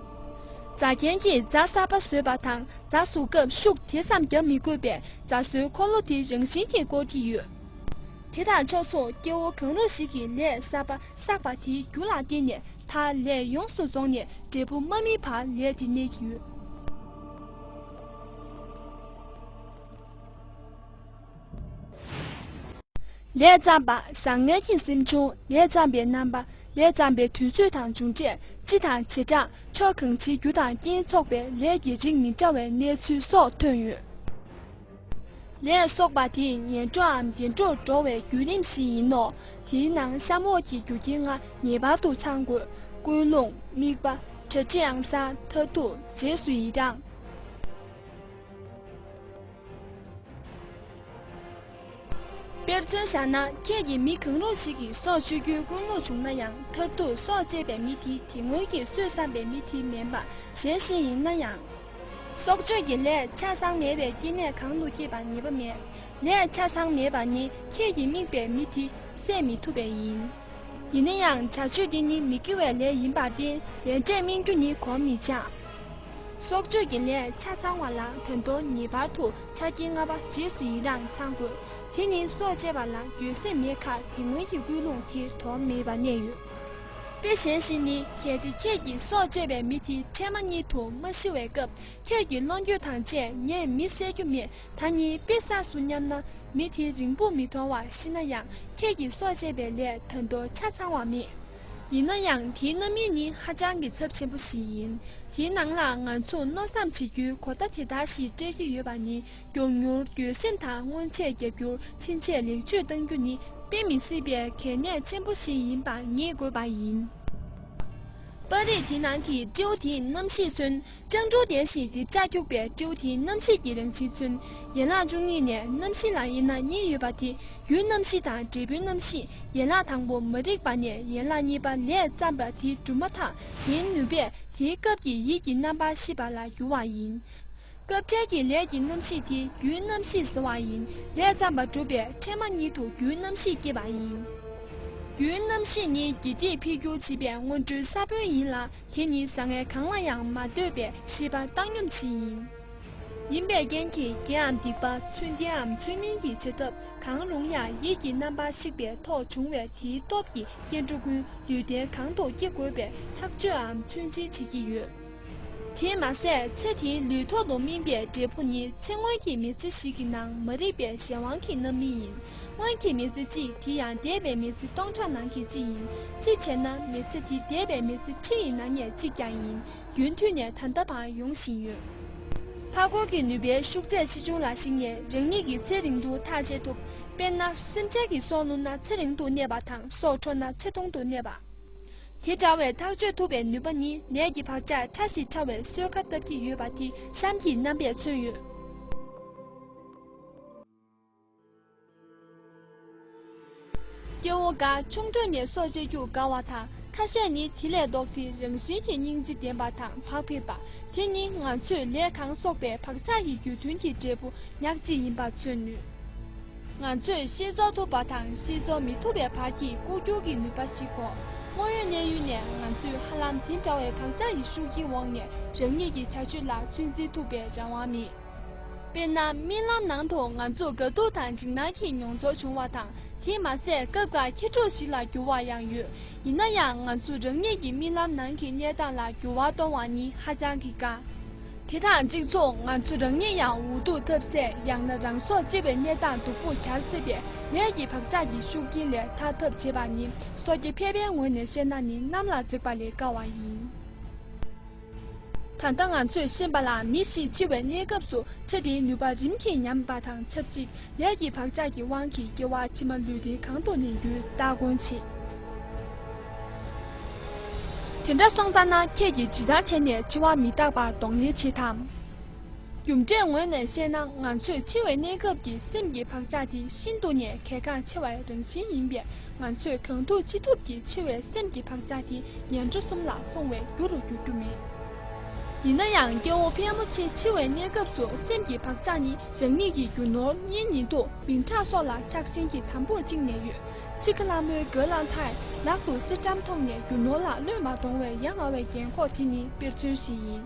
རྫ་མཁན་གྱིས་རྫ་གསར་པ་བཟོས་པ་དང་། རྫ་བཟོ་སྐབས་ཤུགས་དེ་ཙམ་བརྒྱབ་མི་དགོས་པས། རྫ་བཟོའི་འཁོར་ལོ་དེ་རང་བཞིན་གྱིས་བསྐོར་གྱི་ཡོད། དེ་དང་ཕྱོགས་མཚུངས། སྐྱེ་བོ་གང་རུང་ཞིག་གིས་ལས་གསར་པ་བསགས་པ་དེའི་རྒྱུ་ལ་བརྟེན་ནས་མཐར་ལས་ཡོངས་སུ་རྫོགས་ནས་འབྲས་བུ་མ་སྨིན་བར་ལས་དེ་གནས་ཀྱི་ཡོད། ལས་བརྩམས་པ། བཟང་ངན་གྱི་སེམས་བྱུང་། ལས་བརྩམས་པའི་རྣམ་པ། ལས་བརྩམས་པའི་དུས་ཚོད་དང་མཇུག་འབྲས། སྤྱི་དང་བྱེ་བྲག་ཕྱོགས་གང་ཅིའི་རྒྱུ་དང་རྐྱེན་ཚོགས་པའི་ལས་ཀྱི་རིགས་མི་འདྲ་བའི་གནས་ཚུལ་སོགས་ཐོན་ཡོད། ལས་གསོག་པ་དེ་ངན་འགྲོའམ་བདེ་འགྲོར་འགྲོ་བའི་བརྒྱུད་རིམ་ཞིག་ཡིན་ནོ། དེའི་ནང་གཤམ་འོག་གི་རྒྱུ་རྐྱེན་ལྔ་ངེས་པར་དུ་ཚང་དགོས། ཀུན་སློང་། དམིགས་པ། གྲ་སྒྲིག་ཨང་གསར། མཐར་ཐུག་རྗེས་སུ་ཡི་རང་། དཔེར་མཚོན་བཞག་ན། ཁྱེད་ཀྱིས་མི་གང་རུང་ཞིག་གིས་སྲོག་གཅོད་རྒྱུའི་ཀུན་སློང་བྱུང་ན་ཡང་། མཐར་ཐུག་སྲོག་བཅད་པའི་མི་དེ་དེ་སྔོན་གྱི་གསོས་བསམ་པའི་མི་དེ་མིན་པ་གཞན་ཞིག་ཡིན་ན་ཡང་། སྲོག་གཅོད་ཀྱི་ལས་ཆ་ཚང་མེད་པའི་སྐྱེ་གནས་གང་དུ་སྐྱེས་པ་ངེས་པ་མེད། ལས་ཆ་ཚང་མེད་པ་ནི་ཁྱེད་ཀྱིས་དམིགས་པའི་མི་དེ་བསད་མི་ཐུབ་པས་ཡིན། ཡིན་ན་ཡང་། བྱ་སྤྱོད་དེ་ནི་མི་དགེ་བའི་ལས་ཡིན་པར་བརྟེན། ལས་འབྲས་སྨིན་རྒྱུ་ནི་གོར་མི་ཆག། སྲོག་གཅོད་ཀྱི་ལས་ཆ་ཚང་བ་ལ་ད་དུང་ངེས་པར་དུ་ཆ་རྐྱེན་ལྔ་པ་རྗེས་སུ་ཡི་རང་ཚང་དགོས། དེ་ནི་སྲོག་བཅད་པ་ལ་འགྱོད་སེམས་མེད་ཁར་དེ་སྔོན་གྱི་ཀུན་སློང་དེ་དོར་མེད་པ་གནས་ཡོད། དཔེ་གཞན་ཞིག་ནི། གལ་ཏེ་ཁྱེད་ཀྱིས་སྲོག་བཅད་པའི་མི་དེ་འཕྲལ་མ་ཉིད་དུ་མ་ཤི་བའི་སྐབས། ཁྱེད་ཀྱི་བློ་འགྱོད་དང་བཅས་ངས་མི་བསད་རྒྱུ་མེད། ད་ནི་དཔེ་བསགས་སུ་སྙམ་ན། མི་དེ་རིང་པོ་མི་ཐོགས་པར་ཤི་ན་ཡང་། ཁྱེད་ཀྱིས་སྲོག་བཅད་པའི་ལས་ད་དུང་ཆ་ཚང་བ་མེད། ཡིན་ན་ཡང་། དེའི་རྣམ་སྨིན་ནི་ཧ་ཅང་གི་ཚབས་ཆེན་པོ་ཞིག་ཡིན། དེའི་ནང་ལ་ང་ཚོས་མནོ་བསམ་བྱེད་རྒྱུའི་གོ་བརྡ་དེ་ལྟར་ཞིག་སྤྲད་ཀྱི་ཡོད་པ་ནི། མགྱོགས་མྱུར་འགྱོད་སེམས་དང་སྔོན་ཆད་རྒྱབ་སྐྱོར། ཕྱིན་ཆད་ལེགས་བཅོས་གཏང་རྒྱུ་ནི་དཔེ་མི་སྲིད་པའི་གལ་གནད་ཆེན་པོ་ཞིག་ཡིན་པ་ངེས་དགོས་པ་ཡིན། པར་རིས་དེའི་ནང་གི་སྤྲེའུ་དེའི་རྣམ་ཤེས་མཚོན། སྤྱང་གྲུང་ལྡན་ཞིང་རྡེབ་ཆགས་སྐྱུག་པའི་སྤྲེའུ་དེའི་རྣམ་ཤེས་ཀྱི་རང་བཞིན་མཚོན། ཡན་ལག་བཅུ་གཉིས་ནས་རྣམ་ཤེས་ལ་དབྱེ་ན་གཉིས་ཡོད་པ་དེ། རྒྱུའི་རྣམ་ཤེས་དང་འབྲས་བུའི་རྣམ་ཤེས། ཡན་ལག་དང་པོ་མ་རིག་པ་ནས་ཡན་ལག་གཉིས་པ་ལས་བརྩམས་པ་དེ་གྲུབ་མ་ཐག་དེའི་ནུས་པས་དེའི་སྐབས་ཀྱི་ཡིད་ཀྱི་རྣམ་པར་ཤེས་པ་ལ་འགྱུར་བ་ཡིན། སྐབས་འཕྲལ་གྱི་ལས་ཀྱི་རྣམ་ཤེས་དེ་རྒྱུའི་རྣམ་ཤེས་ཟེར་བ་ཡིན། ལས་བརྩམས་པ་གྲུབ་པས་འཕྲལ་མ་ཉིད་དུ་རྒྱུའི་རྣམ་ཤེས་སྐྱེས་པ་ཡིན། རྒྱུའི་རྣམ་ཤེས་ནི་དགེ་སྡིག་འཕེལ་འགྱུར་བྱེད་པའི་སྔོན་འགྲོའི་ས་བོན་ཡིན་ལ། དེ་ནི་བཟང་ངན་གང་ལ་ཡང་མ་ལྟོས་པའི་ཤེས་པ་བཏང་སྙོམས་བྱེད་ཡིན། ཡིན་པའི་རྐྱེན་གྱིས་དགེའམ་སྡིག་པ། མཚོན་དེའམ་མཚོན་མིན་གྱི་བྱེད་ཐབས་གང་རུང་ཡང་ཡིད་ཀྱི་རྣམ་པར་ཤེས་པའི་ཐོག་བྱུང་བས། དེའི་སྟོབས་ཀྱིས་སྐྱེ་འགྲོ་ཀུན་ལུས་རྟེན་གང་དུ་སྐྱེ་དགོས་པའི་ཐག་གཅོད་འམ་མཚོན་བྱེད་བྱེད་ཀྱི་ཡོད། དེས་མ་ཟད། ཚེ་དེའི་ལུས་ཐོག་ཏུ་སྨིན་པའི་འབྲས་བུ་ནི། ཚེ་སྔོན་གྱི་མི་ཚེ་ཞིག་གི་ནང་མ་རིག་པའི་གཞན་དབང་གི་རྣམ་སྨིན་ཡིན། སྔོན་གྱི་མི་ཚེ་གཅིག་དེ་ཡང་འདས་པའི་མི་ཚེ་སྟོང་ཕྲག་ནང་གི་གཅིག་ཡིན། གཅིག་བྱས་ན་མི་ཚེ་དེ་འདས་པའི་མི་ཚེ་ཁྲི་ཡི་ནང་ནས་གཅིག་ཀྱང་ཡིན། རྒྱུན་མཐུད་ནས་ད་ལྟ་བར་ཡོང་བཞིན་ཡོད། འཕགས་སྐོར་གྱི་ནུས་པའི་ཤུགས་ཚད་ཆེ་ཆུང་ལ་གཞིགས་ནས་རང་ཉིད་ཀྱི་ཚེ་རིང་ཐུང་ཐག་བཅད་ཐུབ། དཔེར་ན། སེམས་ཅན་གྱི་སྲོག་བླུགས་ན་ཚེ་རིང་དུ་གནས་པ་དང་། སྲོག་འཕྲོག་ན་ཚེ་ཐུང་དུ་གནས་པ། དེ་འདྲ་བའི་ཐག་གཅོད་ཐུབ་པའི་ནུས་པ་ནི་ལས་ཀྱི་བག་ཆགས་ཕྲ་ཞིང་ཕྲ་བའི་གསོད་ཁ་བཏབ་ཀྱི་ཡོད་པ་དེ་གཤམ་གྱི་རྣམ་པས་མཚོན་ཡོད། སྐྱེ་བོ་འགའ་ཆུང་དུས་ནས་སྲོག་བཅད་རྒྱུར་དགའ་བ་དང་། ཁ་ཤས་ནི་དེ་ལས་ལྡོག་སྟེ་རང་བཞིན་གྱིས་སྙིང་རྗེ་ལྡན་པ་དང་བག་ཕེབས་པ། དེ་ནི་ང་ཚོས་ལས་གང་གསོག་པའི་བག་ཆགས་ཀྱི་རྒྱུ་མཐུན་གྱི་འབྲས་བུ་ཉག་གཅིག་ཡིན་པ་མཚོན་ནུས། ང་ཚོས་ཤེས་རྫོགས་ཐུབ་པ་དང་ཤེས་རྫོགས་མི་ཐུབ་པའི་བར་གྱི་ལྐོག་གྱུར་གྱི་ནུས་པ་ཞིག་གོ། དངོས་ཡོད་གནས་ཡུལ་ནས་ང་ཚོས་ཧ་ལམ་དེ་འདྲ་བའི་བག་ཆགས་ཀྱི་ཤུགས་ཀྱི་འོག་ནས་རང་ཉིད་ཀྱི་བྱ་སྤྱོད་ལ་ཚོད་འཛིན་ཐུབ་པའི་རང་དབང་མེད། དཔེར་ན། རྨི་ལམ་ནང་དུ་ང་ཚོར་དགའ་སྡུག་དང་འཇིགས་སྣང་གི་མྱོང་ཚོར་བྱུང་བ་དང་། དེས་མ་ཟད། སྐབས་འགའ་ཁྱི་ཕྲུག་ཞིག་ལ་འགྱུར་བ་ཡང་ཡོད། ཡིན་ན་ཡང་། ང་ཚོ་རང་ཉིད་ཀྱི་རྨི་ལམ་ནང་གི་གནས་སྟངས་ལ་འགྱུར་བ་གཏོང་བ་ནི་ཧ་ཅང་གི་དཀའ། དེ་དང་གཅིག་མཚུངས། ང་ཚོ་རང་ཉིད་ཡང་འུ་ཐུག་ཐབས་ཟད། ཡང་ན་རང་སྲོག་བཅད་པའི་གནས་སྟངས་སྡུག་པོར་གྱར་སྲིད་པས། ལས་ཀྱི་བག་ཆགས་ཀྱི་ཤུགས་རྐྱེན་ལས་ཐར་ཐབས་བྱེད་པ་ནི། སོ་སྐྱེ་ཕལ་པའི་ངོས་ནས་བཤད་ན་ནི་གནམ་ལ་འཛེགས་པ་ལས་དཀའ་བ་ཡིན། ད་ལྟ་ང་ཚོས་ཤེས་པ་ལ། མི་ཞིག་འཆི་བའི་གནས་སྐབས་སུ་ཚེ་དེའི་ནུས་པ་རིམ་གྱིས་ཉམས་པ་དང་ཆབས་ཅིག་ལས་ཀྱི་བག་ཆགས་ཀྱི་དབང་གིས་སྐྱེ་བ་ཕྱི་མ་ལུས་རྟེན་གང་དུ་ལེན་རྒྱུའི་སྟ་གོན་བྱེད། དེ་འདྲ་སོང་ཙ་ན། ཁྱེད་ཀྱིས་ཇི་ལྟར་བྱས་ནས་འཆི་བ་མི་རྟག་པར་གདོང་ལེན་བྱེད་དམ། རྒྱུ་འབྲས་ངོས་ནས་བཤད་ན། ང་ཚོས་འཆི་བའི་གནས་སྐབས་ཀྱི་སེམས་ཀྱི་བག་ཆགས་དེ་ཤིན་ཏུ་ནས་གལ་འགངས་ཆེ་བའི་རང་བཞིན་ཡིན་པས། ང་ཚོས་གང་ཐུབ་ཅི་ཐུབ་ཀྱིས་འཆི་བའི་སེམས་ཀྱི་བག་ཆགས་དེ་ངན་འགྲོ་གསུམ་ལ་ལྷུང་བའི་རྒྱུ་རུ་འགྱུར་རྒྱུ་མེད། ཡིན་ན་ཡང་། སྐྱེ་བོ་ཕལ་མོ་ཆེ་འཆི་བའི་གནས་སྐབས་སུ་སེམས་ཀྱི་བག་ཆགས་ནི་རང་ཉིད་ཀྱི་རྒྱུ་ནོར་གཉེན་ཉེ་དུ་མིང་གྲགས་སོགས་ལ་ཆགས་ཞེན་གྱིས་དམ་པོར་བཅིངས་ནས་ཡོད། འཆི་ཁ་ལྷ་མོའི་མགོ་ལ་འཐག་ལག་ཏུ་གསེར་ཊམ་ཐོགས་ནས་རྒྱུ་ནོར་ལ་བློས་མ་གཏོང་བའི་ཡ་ང་བའི་རྒན་འཁོགས་དེ་ནི་དཔེར་མཚོན་ཞིག་ཡིན།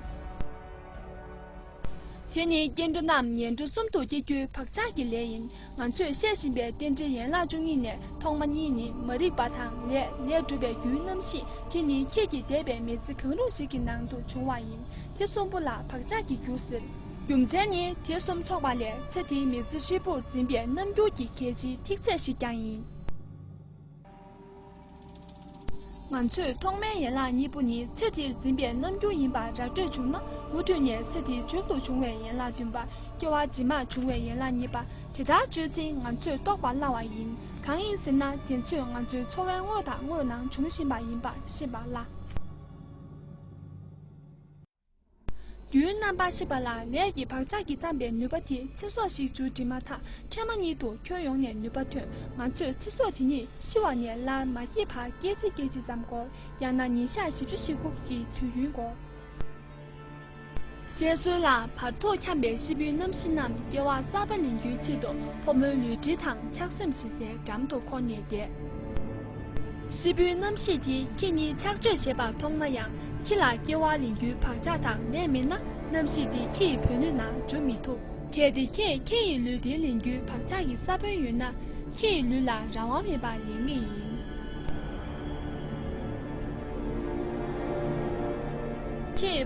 དེ་ནི་སྐྱེ་འགྲོ་རྣམས་ངན་འགྲོ་གསུམ་དུ་སྐྱེ་རྒྱུའི་བག་ཆགས་ཀྱི་ལས་ཡིན། ང་ཚོས་བཤད་བཞིན་པའི་རྟེན་འབྲེལ་ཡན་ལག་བཅུ་གཉིས་ནས་ཐོག་མ་གཉིས་ནི་མ་རིག་པ་དང་ལས། ལས་གྲུབ་པའི་རྒྱུའི་རྣམ་ཤེས། དེ་ནི་ཁྱེད་ཀྱི་འདས་པའི་མི་ཚེ་གང་རུང་ཞིག་གི་ནང་དུ་བྱུང་བ་ཡིན། དེ་གསུམ་པོ་ལ་བག་ཆགས་ཀྱི་རྒྱུ་ཟེར། རྒྱུ་མཚན་ནི་དེ་གསུམ་ཚོགས་པ་ལས་ཚེ་དེའི་མི་ཚེ་ཧྲིལ་པོར་འཛིན་པའི་རྣམ་འགྱུར་གྱི་གལ་ཆེའི་ཐིག་ཚད་ཞིག་ཀྱང་ཡིན། ང་ཚོས་ཐོག་མའི་ཡན་ལག་གཉིས་པོ་ནི་ཚེ་དེར་འཛིན་པའི་རྣམ་འགྱུར་ཡིན་པ་ར་སྤྲོད་བྱུང་ན། མུ་མཐུད་ནས་ཚེ་དེའི་མཇུག་ཏུ་བྱུང་བའི་ཡན་ལག་བདུན་པ། སྐྱེ་བ་རྗེས་མར་འབྱུང་བའི་ཡན་ལག་གཉིས་པ། དེ་ལྟར་བརྗོད་ཅིང་ང་ཚོས་རྟོགས་པར་སླ་བ་ཡིན། གང་ཡིན་ཟེར་ན། དེ་ཚོས་ང་ཚོའི་འཚོ་བའི་དངོས་དང་དངོས་ནང་འབྱུང་བཞིན་པ་ཡིན་པ་ཤེས་པར་སླ། རྒྱུའི་རྣམ་པར་ཤེས་པ་ལ་ལས་ཀྱི་བག་ཆགས་ཀྱིས་བསྡམས་པའི་ནུས་པ་དེ་ཚེ་སྲོག་ཞིག་མཇུག་སྒྲིལ་མ་ཐག་འཕྲལ་མ་ཉིད་དུ་ཁྱོན་ཡོངས་ནས་ནུས་པ་ཐོན། ང་ཚོས་ཚེ་སྲོག་དེ་ཉིད་ཤི་བ་ནས་སླར་མ་སྐྱེས་བར་སྐད་ཅིག་སྐད་ཅིག་ཙམ་འགོར། ཡང་ན་ཉིན་ཞག་བཞི་བཅུ་ཞེ་དགུ་ཡི་དུས་ཡུན་འགོར། བཤད་སྲོལ་ལ། བར་དོར་འཁྱམས་པའི་ཤི་བོའི་རྣམ་ཤེས་རྣམས་སྐྱེ་བ་གསར་པ་ལེན་རྒྱུའི་ཆེད་དུ་ཕོ་མོའི་ལུས་འབྲེལ་དང་ཆགས་སེམས་བྱེད་སའི་འགྲམ་དུ་འཁོར་ནས་བསྡད། ཤི་བོའི་རྣམ་ཤེས་དེ་ཁྱེད་ཉིད་ཆགས་སྤྱོད་བྱེད་པར་མཐོང་ན་ཡང་། ཁྱེད་ལ་སྐྱེ་བ་ལེན་རྒྱུའི་བག་ཆགས་དང་ལས་མེད་ན། རྣམ་ཤེས་དེ་ཁྱེད་ཡི་བུ་སྣོད་ནང་འཇུ་མི་ཐུབ། གལ་ཏེ་ཁྱེད་ཁྱེད་ཡི་ལུས་རྟེན་ལེན་རྒྱུའི་བག་ཆགས་ཀྱི་ས་བོན་ཡོད་ན། ཁྱེད་ཡི་ལུས་ལ་རང་དབང་མེད་པར་ལེན་ངེས་ཡིན།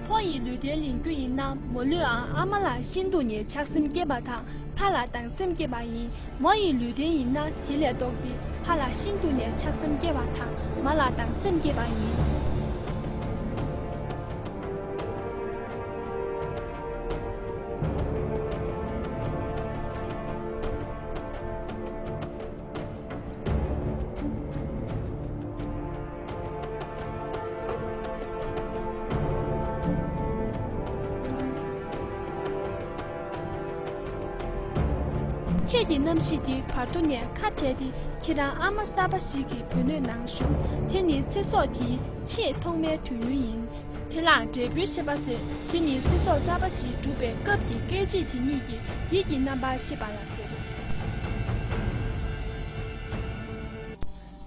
ཕོ་ཡི་ལུས་རྟེན་ལེན་རྒྱུ་ཡིན་ན། མོ་ལུས་ཨ་ཨ་མ་ལ་ཤིན་ཏུ་ནས་ཆགས་སེམས་སྐྱེས་པ་དང་། ཕ་ལ་སྡང་སེམས་སྐྱེས་པ་ཡིན། མོ་ཡི་ལུས་རྟེན་ཡིན་ན། དེ་ལས་ལྡོག་སྟེ་ཕ་ལ་ཤིན་ཏུ་ནས་ཆགས་སེམས་སྐྱེས་པ་དང་། མ་ལ་སྡང་སེམས་སྐྱེས་པ་ཡིན། ཁྱེད་ཀྱི་རྣམ་ཤེས་དེ་བར་དོ་ནས་ཁ་བྲལ་ཏེ། ཁྱེད་རང་ཨ་མ་གསར་པ་ཞིག་གི་བུ་སྣོད་ནང་ཞུགས། དེ་ནི་ཚེ་སྲོག་དེའི་ཆེས་ཐོག་མའི་དུས་ཡུན་ཡིན། དེ་ལ་འབྲས་བུའི་ཤེས་པ་ཟེར། དེ་ནི་ཚེ་སྲོག་གསར་པ་ཞིག་གྲུབ་པའི་སྐབས་ཀྱི་སྐད་ཅིག་དེ་ཉིད་ཀྱི་ཡིད་ཀྱི་རྣམ་པར་ཤེས་པ་ལ་ཟེར།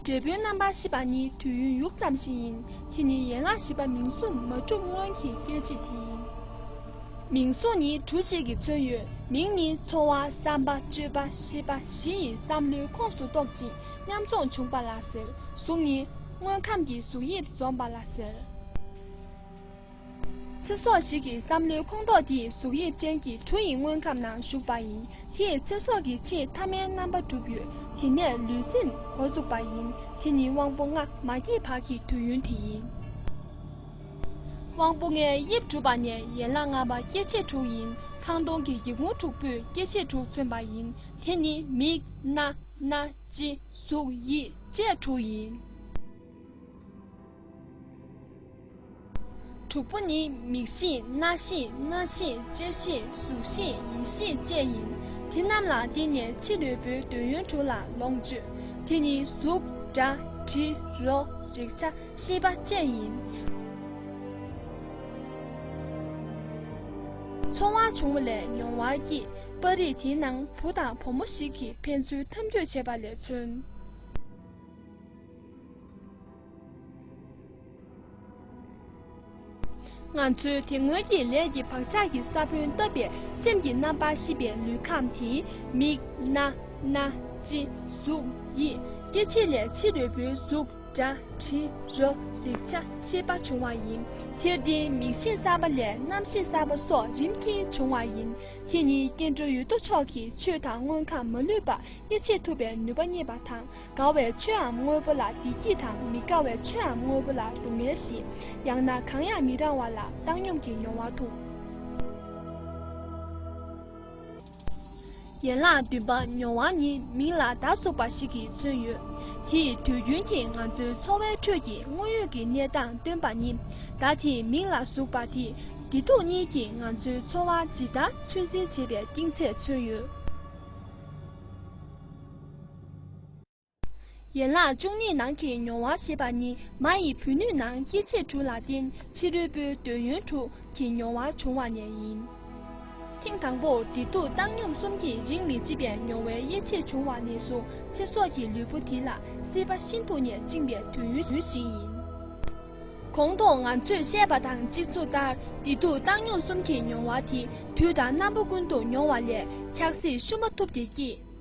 འབྲས་བུའི་རྣམ་པར་ཤེས་པ་ནི་དུས་ཡུན་ཡུག་ཙམ་ཞིག་ཡིན། དེ་ནི་ཡན་ལག་བཞི་པ་མིང་གཟུགས་མ་གྲུབ་སྔོན་གྱི་སྐད་ཅིག་དེ་ཡིན། མིང་གཟུགས་ནི་གྲུ་ཞིག་གིས་མཚོན་ཡོད། མིང་ནི་ཚོར་བ། བསམ་པ། སྤྱོད་པ། ཤེས་པ་བཞི་ཡི་བསམ་བློའི་ཁོངས་སུ་གཏོགས་ཅིང་། མཉམ་འཛོམས་བྱུང་བ་ལ་ཟེར། གཟུགས་ནི་དངོས་ཁམས་ཀྱི་གཟུགས་དབྱིབས་འཛོམས་པ་ལ་ཟེར། ཚེ་སྲོག་ཞིག་གི་བསམ་བློའི་ཁོངས་གཏོགས་དེ་གཟུགས་དབྱིབས་ཅན་གྱི་གྲུ་ཡི་དངོས་ཁམས་ནང་ཞུགས་པ་ཡིན། དེས་ཚེ་སྲོག་གི་ཆེས་མཐའ་མའི་རྣམ་པ་གྲུབ་ཡོད། དེ་ནས་ལུས་སེམས་འགོ་བཙུགས་པ་ཡིན། དེ་ནི་དབང་པོ་ལྔ་མ་སྐྱེས་བར་གྱི་དུས་ཡུན་དེ་ཡིན། དབང་པོ་ལྔའི་དབྱིབས་གྲུབ་པ་ནས་ཡན་ལག་ལྔ་པ་སྐྱེ་མཆེད་དྲུག་ཡིན། ཁང་སྟོང་གི་ཡིག་ངོ་དྲུག་པོས་སྐྱེ་མཆེད་དྲུག་མཚོན་པ་ཡིན། དེ་ནི་མིག་སྣ། སྣ། ལྕེ། གཟུགས། ཡིད་བཅས་དྲུག་ཡིན། དྲུག་པོ་ནི་མིག་ཤེས། རྣ་ཤེས། སྣ་ཤེས། ལྕེ་ཤེས། གཟུགས་ཤེས། ཡིད་ཤེས་བཅས་ཡིན། དེ་རྣམས་ལ་བརྟེན་ནས་ཕྱི་རོལ་པོའི་འདོད་ཡོན་དྲུག་ལ་ལོངས་སྤྱོད། དེ་ནི་གཟུགས། སྒྲ། དྲི། རོ། རེག་བྱ། ཤེས་པ་བཅས་ཡིན། ཚོར་བ་བྱུང་བ་ལས་མྱོང་བ་སྐྱེས། པར་རིས་དེའི་ནང་བུ་དང་བུ་མོ་ཞིག་གིས་ཕན་ཚུན་འཐམ་འདོད་བྱེད་པ་ལས་མཚོན། ང་ཚོའི་དེ་སྔོན་གྱི་ལས་ཀྱི་བག་ཆགས་ཀྱི་ས་བོན་བཏབ་པའི་སེམས་ཀྱི་རྣམ་པར་ཤེས་པའི་ལུས་ཁམས་དེ་མིག་སྣ། སྣ། ལྕེ། གཟུགས། ཡིད། སྐྱེ་མཆེད་ལས་ཕྱི་རོལ་པོའི་གཟུགས། སྒྲ། དྲི། རོ། རེག་བྱ། ཤེས་པ་བྱུང་བ་ཡིན། དེར་བརྟེན་མིག་ཤེས་གསར་པ་ལས་རྣམ་ཤེས་གསར་པ་སོགས་རིམ་གྱིས་བྱུང་བ་ཡིན། དེ་ནི་སྐྱེ་འགྲོ་ཡོད་དོ་ཅོག་གིས་ཆོས་དང་དངོས་ཁམས་མ་ལུས་པ་དབྱེ་འབྱེད་ཐུབ་པའི་ནུས་པ་རྙེད་པ་དང་། དགའ་བའི་ཆོས་འམ་དངོས་པོ་ལ་བདེ་སྐྱིད་དང་། མི་དགའ་བའི་ཆོས་འམ་དངོས་པོ་ལ་སྡུག་བསྔལ་ཞི། ཡང་ན་གང་ཡང་མི་རངས་པ་ལ་བཏང་སྙོམས་ཀྱི་མྱོང་བ་ཐོབ། ཡན་ལག་བདུན་པ་མྱོང་བ་ནི་མིང་ལ་བརྡ་ཟུག་པ་ཞིག་གིས་མཚོན་ཡོད། དེས་དུས་རྒྱུན་གྱི་ང་ཚོའི་འཚོ་བའི་ཁྲོད་ཀྱི་དངོས་ཡོད་ཀྱི་གནས་སྟངས་སྟོན་པ་ནི། བརྡ་དེས་མིང་ལ་ཟུག་པ་དེས་བདེ་སྡུག་གཉིས་ཀྱིས་ང་ཚོའི་འཚོ་བ་ཇི་ལྟར་ཚོད་འཛིན་བྱེད་པའི་གཏིང་ཚད་མཚོན་ཡོད། ཡན་ལག་བཅུ་གཉིས་ནང་གི་མྱོང་བ་ཞེས་པ་ནི་མ་ཡི་བུ་སྣོད་ནང་དབྱེ་འབྱེད་དྲུག་ལ་བརྟེན་ཕྱི་རོལ་པོའི་འདོད་ཡོན་དྲུག་གི་མྱོང་བ་བྱུང་བ་ནས་ཡིན། ཐེངས་དང་པོར་བདེ་སྡུག་བཏང་སྙོམས་གསུམ་གྱིས་རིགས་མི་གཅིག་པའི་མྱོང་བའི་དབྱེ་འབྱེད་བྱུང་བ་ནས་བཟུང་ཚེ་སྲོག་གི་ལུས་པོ་དེ་ལ་སྲེད་པ་ཤིན་ཏུ་ནས་བཅིངས་པའི་དུས་ཡུན་ཞིག་ཡིན། གོང་དུ་ང་ཚོས་བཤད་པ་དང་གཅིག་མཚུངས་ལྟར་བདེ་སྡུག་བཏང་སྙོམས་གསུམ་གྱི་མྱོང་བ་དེ་དུས་དང་རྣམ་པ་ཀུན་ཏུ་མྱོང་བ་ལས་ཆགས་སྲེད་ཤུགས་མ་ཐུབ་དེ་སྐྱེས།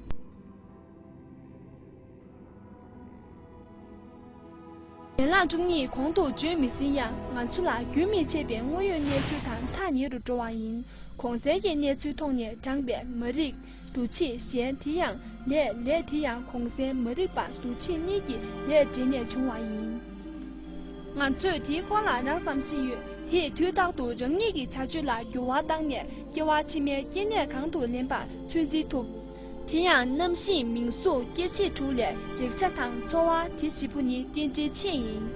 ཡན་ལག་བཅུ་གཉིས་གོང་དུ་བརྗོད་མི་ཟིན་ཡང་ང་ཚོ་ལ་རྒྱུན་མི་ཆད་པའི་དངོས་ཡོད་གནས་ཚུལ་དང་ཐག་ཉེ་རུ་འགྲོ་བ་ཡིན། གོང་གསལ་གྱི་གནས་ཚུལ་ཐོག་ནས་དྲངས་པའི་མ་རིག་འདུ་བྱེད་གཞན་དེ་ཡང་ལས། ལས་དེ་ཡང་གོང་གསལ་མ་རིག་པ་འདུ་བྱེད་གཉིས་ཀྱི་ལས་འབྲེལ་ནས་བྱུང་བ་ཡིན། ང་ཚོས་དེའི་སྐོར་ལ་རགས་ཙམ་ཤེས་ཡོད། དེས་དུས་རྟག་ཏུ་རང་ཉིད་ཀྱི་བྱ་སྤྱོད་ལ་འགྱུར་བ་བཏང་ནས་སྐྱེ་བ་ཕྱི་མའི་སྐྱེ་གནས་གང་དུ་ལེན་པ་ཚོད་འཛིན་ཐུབ། དེ་ཡང་རྣམ་ཤེས་མིང་གཟུགས་སྐྱེ་མཆེད་དྲུག་ལས་རེག་བྱ་དང་ཚོར་བ་དེ་བཞི་པོ་ནི་རྟེན་འབྲེལ་ཕྱེད་ཡིན།